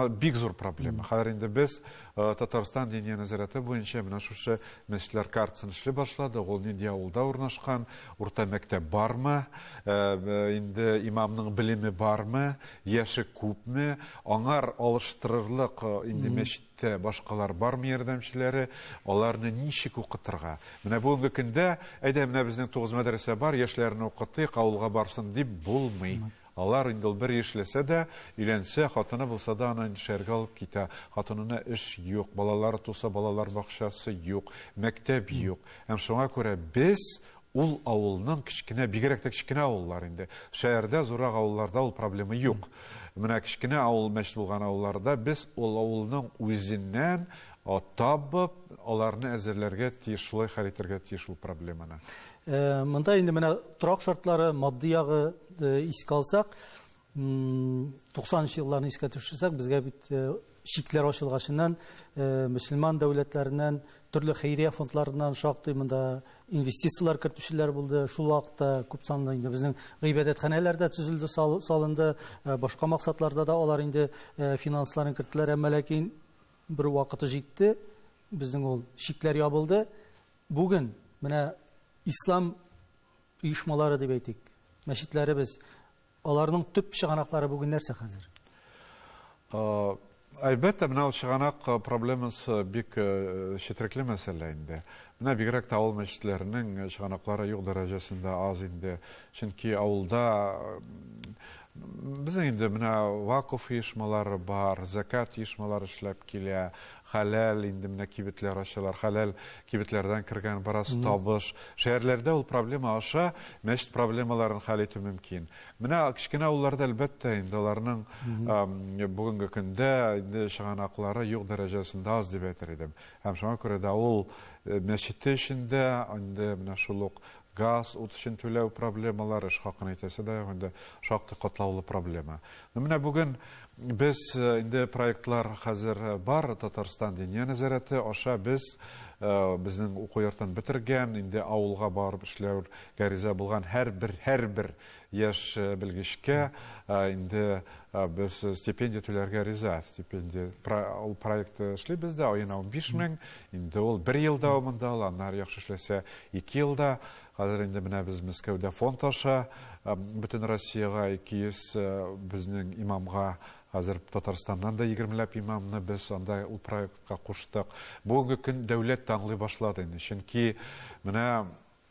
Бик зур проблема. Хәзер инде без Татарстан Диния нәзарәте буенча менә шушы мәчетләр картасын эшли башладык. Ул нинди авылда урнашкан, урта мәктәп бармы, инде имамның белеме бармы, яше күпме, аңар алыштырырлык инде мәчеттә башкалар бармы ярдәмчеләре, аларны ничек укытырга. Менә бүгенге көндә, әйдә, менә безнең 9 мәдрәсә бар, яшьләрне укытыйк, авылга барсын дип булмый. Алар инде ул бер эшләсә дә, өйләнсә, хатыны булса да аны инде шәһәргә алып китә. Хатынына эш юк, балалары туса, балалар бакчасы юк, мәктәп юк. Һәм шуңа күрә без ул авылның кечкенә, бигрәк тә кечкенә авыллар инде. Шәһәрдә, зуррак авылларда ул проблема юк. Менә кечкенә авыл, мәчет булган авылларда без ул авылның үзеннән табып, аларны әзерләргә тиеш, шулай хәл итәргә тиеш ул проблеманы. Монда инде менә торак шартлары, матди ягы искә алсак, 90 елларны искә төшерсәк, безгә бит чикләр ачылгачыннан мөселман дәүләтләреннән, төрле хәйрия фондларыннан шактый монда инвестицияләр кертүчеләр булды. Шул вакытта күп санлы инде безнең гыйбадәтханәләр дә төзелде, салынды. Башка максатларда да алар инде финансларын керттеләр. Әмма ләкин бер вакыты җитте, безнең ул чикләр ябылды. Бүген менә ислам оешмалары дип әйтик, мәчетләребез, аларның төп чыганаклары бүген нәрсә хәзер? Әлбәттә, менә ул чыганак проблемасы бик четерекле мәсьәлә инде. Менә бигрәк тә авыл мәчетләренең чыганаклары юк дәрәҗәсендә аз инде. Чөнки авылда безнең инде менә вакыф оешмалары бар, зәкят оешмалары эшләп килә, хәләл инде менә кибетләр ачалар, хәләл кибетләрдән кергән бераз табыш. Шәһәрләрдә ул проблема аша мәчет проблемаларын хәл итү мөмкин. Менә кечкенә авылларда, әлбәттә, инде аларның бүгенге көндә инде чыганаклары юк дәрәҗәсендә аз дип әйтер идем. Һәм шуңа күрә дә авыл мәчете өчен дә инде менә шул ук газ, ут өчен түләү проблемалары, эш хакын әйтәсе дә юк, инде шактый катлаулы проблема. Ну, менә бүген без инде проектлар хәзер бар, Татарстан Диния нәзарәте аша без безнең уку йортын бетергән, инде авылга барып эшләүгә риза булган һәрбер һәрбер яшь белгечкә инде без стипендия түләргә риза. Стипендия ул проект эшлибез дә, аена 15 мең, инде ул бер ел дәвамында ала, аннары яхшы эшләсә 2 елда. Хәзер инде менә без Мәскәүдә фонд аша бөтен Россиягә 200 безнең имамга, хәзер Татарстаннан да егермеләп имамны без анда ул проектка куштык. Бүгенге көн дәүләт тә аңлый башлады инде. Чөнки менә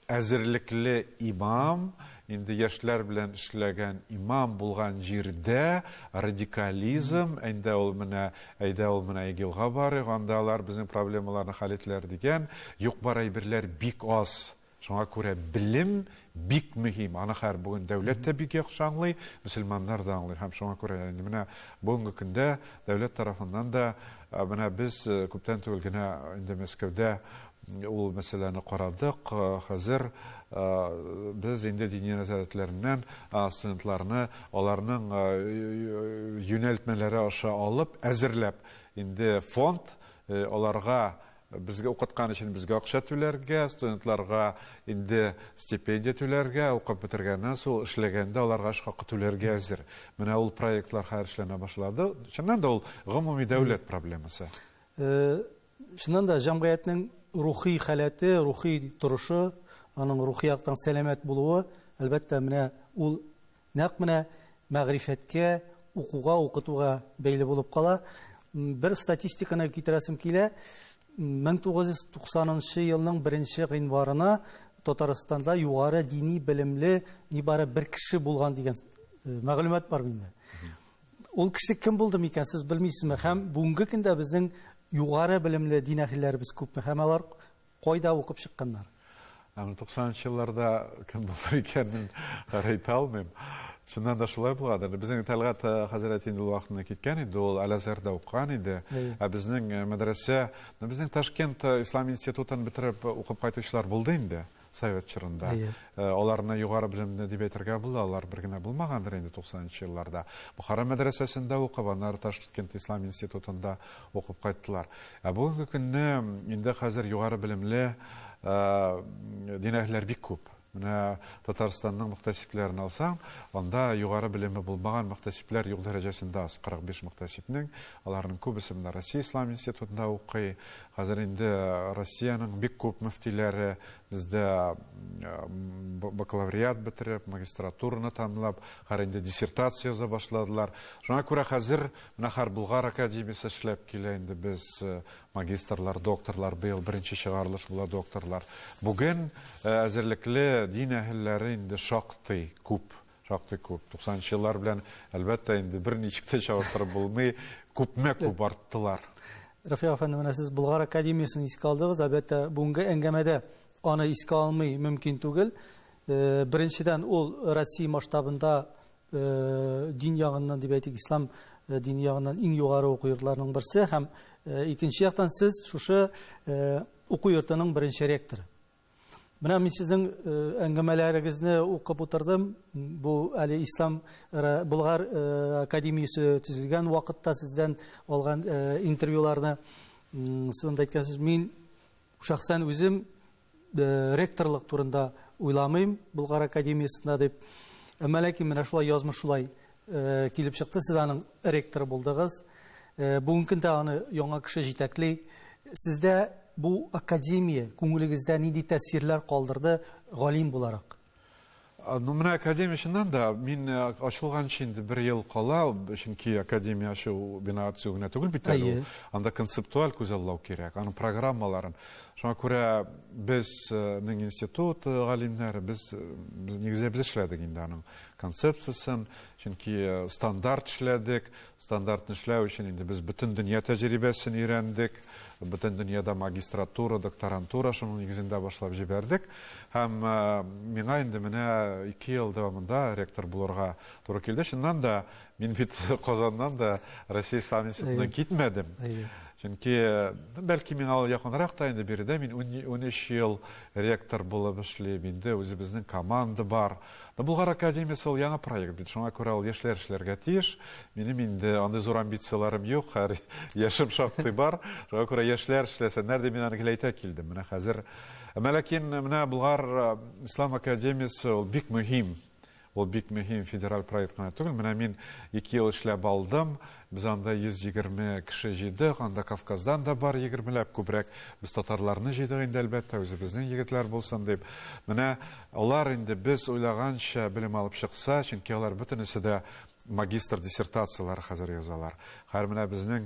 әзерлекле имам, инде яшьләр белән эшләгән имам булган җирдә радикализм, әйдә ул менә, әйдә ул менә ИГИЛга барыйк, анда алар безнең проблемаларны хәл итәләр дигән юк-бар әйберләр бик аз. Шуңа күрә белем бик мөһим. Аны хәер бүген дәүләт тә бик яхшы аңлый, мөселманнар да аңлый. Һәм шуңа күрә инде менә бүгенге көндә дәүләт тарафыннан да менә без күптән түгел генә инде Мәскәүдә ул мәсьәләне карадык. Хәзер без инде диния нәзарәтләреннән студентларны аларның юнәлтмәләре аша алып, әзерләп, инде фонд аларга безгә укыткан өчен безгә акча түләргә, студентларга инде стипендия түләргә, укып бетергәннән соң эшләгәндә аларга эш хакы түләргә әзер. Менә ул проектлар хәзер эшләнә башлады. Чыннан да ул гомуми дәүләт проблемасы. Чыннан да җәмгыятьнең рухи халәте, рухи торышы, аның рухи яктан сәламәт булуы, әлбәттә, менә ул нәкъ менә мәгърифәткә, укуга, укытуга бәйле булып кала. Бер статистиканы китерәсем килә. 1990 елның 1 гыйнварына Татарстанда югары дини белемле нибары бер кеше булган дигән мәгълүмат бар миндә. Ул кеше кем булды микән, сез белмисезме? Һәм бүгенге көндә безнең югары белемле дин әһелләребез күпме? Һәм алар кайда укып чыкканнар? Ә менә 90 елларда кем булыр икән, мин әйтә алмыйм. Чыннан да шулай булган. Безнең Тәлгать хәзрәт инде ул вакытында киткән иде, ул Әл-Әзһәрдә укыган иде. Ә безнең мәдрәсә, безнең Ташкент ислам институтын бетереп укып кайтучылар булды инде совет чорында. Аларны югары белемле дип әйтергә була, алар бер генә булмагандыр инде 90 елларда. Бохара мәдрәсәсендә укып, аннары Ташкент ислам институтында укып кайттылар. Ә бүгенге көнне инде хәзер югары белемле дин әһелләре бик күп. Менә Татарстанның мөхтәсибләрен алсаң, анда югары белеме булмаган мөхтәсибләр юк дәрәҗәсендә аз, 45 мөхтәсибнең, аларның күбесе менә Россия ислам институтында укый. Хәзер инде Россиянең бик күп мөфтиләре бездә бакалавриат бетереп, магистратураны тәмамлап, хәзер инде диссертация яза башладылар. Шуңа күрә хәзер менә хәр Болгар академиясе эшләп килә инде, без магистрлар, докторлар, быел беренче чыгарылыш була докторлар. Бүген әзерлекле дин әһелләре инде шактый күп, шактый күп. 90 еллар белән, әлбәттә, инде берничек тә чагыштырып булмый, күпме күп арттылар. Рафик әфәнде, менә сез Болгар академиясен искә алдыгыз. Әлбәттә, бүгенге әңгәмәдә аны искә алмый мөмкин түгел. Беренчедән, ул Россия масштабында дин ягыннан дип әйтик, ислам дине ягыннан иң югары уку йортларының берсе һәм икенче яктан сез шушы уку йортының беренче ректоры. Менә мин сезнең әңгәмәләрегезне укып утырдым. Бу әле Ислам Болгар академиясе төзелгән вакытта сездән алган интервьюларны. Сез анда әйткәнсез, мин шәхсән үзем ректорлык турында уйламыйм Болгар академиясендә дип. Әмма ләкин менә шулай язмыш шулай килеп чыкты. Сез аның ректоры булдыгыз. Бүгенге көндә аны яңа кеше җитәкли. Сездә бу академия күңелегездә нинди тәэсирләр калдырды галим буларак? Ну, менә академия чыннан да мин ачылганчы инде бер ел кала, чөнки академия ачу бина төзү генә түгел бит әле ул. Анда концептуаль күзаллау кирәк, аның программаларын. Шуңа күрә безнең институт галимнәре, без, без нигездә без эшләдек инде аның концепциясен, чөнки стандарт эшләдек. Стандартны эшләү өчен инде без бөтен дөнья тәҗрибәсен өйрәндек, бөтен дөньяда магистратура, докторантура шуның нигезендә башлап җибәрдек. Һәм миңа инде менә 2 ел дәвамында ректор булырга туры килде. Чыннан да, мин бит Казаннан да Россия Ислам институтыннан китмәдем. Чөнки, бәлки миңа ул якынрак та инде, биредә мин 13 ел ректор булып эшлим, инде үзебезнең команда бар. Но Болгар академиясе ул яңа проект бит, шуңа күрә ул яшьләр эшләргә тиеш. Минем инде андый зур амбицияләрем юк, хәер, яшем шактый бар. Шуңа күрә яшьләр эшләсеннәр дип мин аны гел әйтә килдем. Менә хәзер, әмма ләкин менә Болгар ислам академиясе ул бик мөһим. Ул бик мөһим федераль проект кына түгел. Менә мин 2 ел эшләп алдым. Без анда 120 кеше җыйдык, анда Кавказдан да бар егермеләп күбрәк. Без татарларны җыйдык инде, әлбәттә, үзебезнең егетләр булсын дип. Менә алар инде без уйлаганча белем алып чыкса, чөнки алар бөтенесе дә магистр диссертацияләре хәзер язалар. Хәер, менә безнең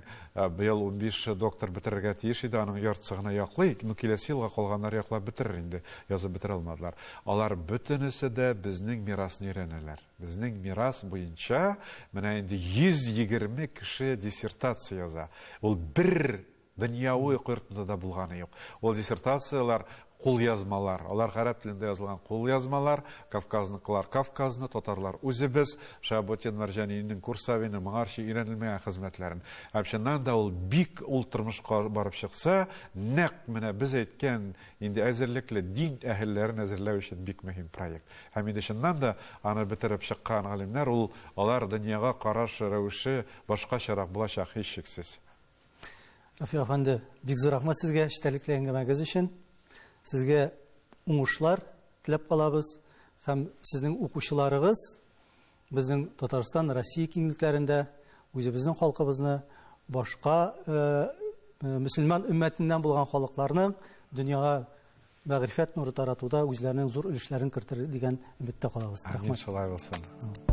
быел 15 доктор бетерергә тиеш иде, аның яртысы гына яклый. Ну, киләсе елга калганнар яклап бетерер инде, язып бетерә алмадылар. Алар бөтенесе дә безнең мирасны өйрәнәләр. Безнең мирас буенча менә инде 120 кеше диссертация яза. Ул бер дөньяви уку йортында да булганы юк. Ул диссертацияләр кулъязмалар. Алар гарәп телендә язылган кулъязмалар. Кавказныкылар Кавказны, татарлар үзебез, Шаһабутдин Мәрҗанинең, Курсавиның моңарчы өйрәнелмәгән хезмәтләрен. Һәм чыннан да ул бик ул тормышка барып чыкса, нәкъ менә без әйткән инде әзерлекле дин әһелләрен әзерләү өчен бик мөһим проект. Һәм инде чыннан да аны бетереп чыккан галимнәр, ул алар дөньяга караш рәвеше башкачарак булачак, һичшиксез. Рафик әфәнде, бик зур рәхмәт сезгә эчтәлекле әңгәмәгез өчен. Сезгә уңышлар теләп калабыз һәм сезнең укучыларыгыз безнең Татарстан, Россия киңлекләрендә үзебезнең халкыбызны, башка мөселман өммәтеннән булган халыкларны дөньяга мәгърифәт нуры таратуда үзләренең зур өлешләрен кертер дигән өметтә калабыз. Рәхмәт. Шулай булсын.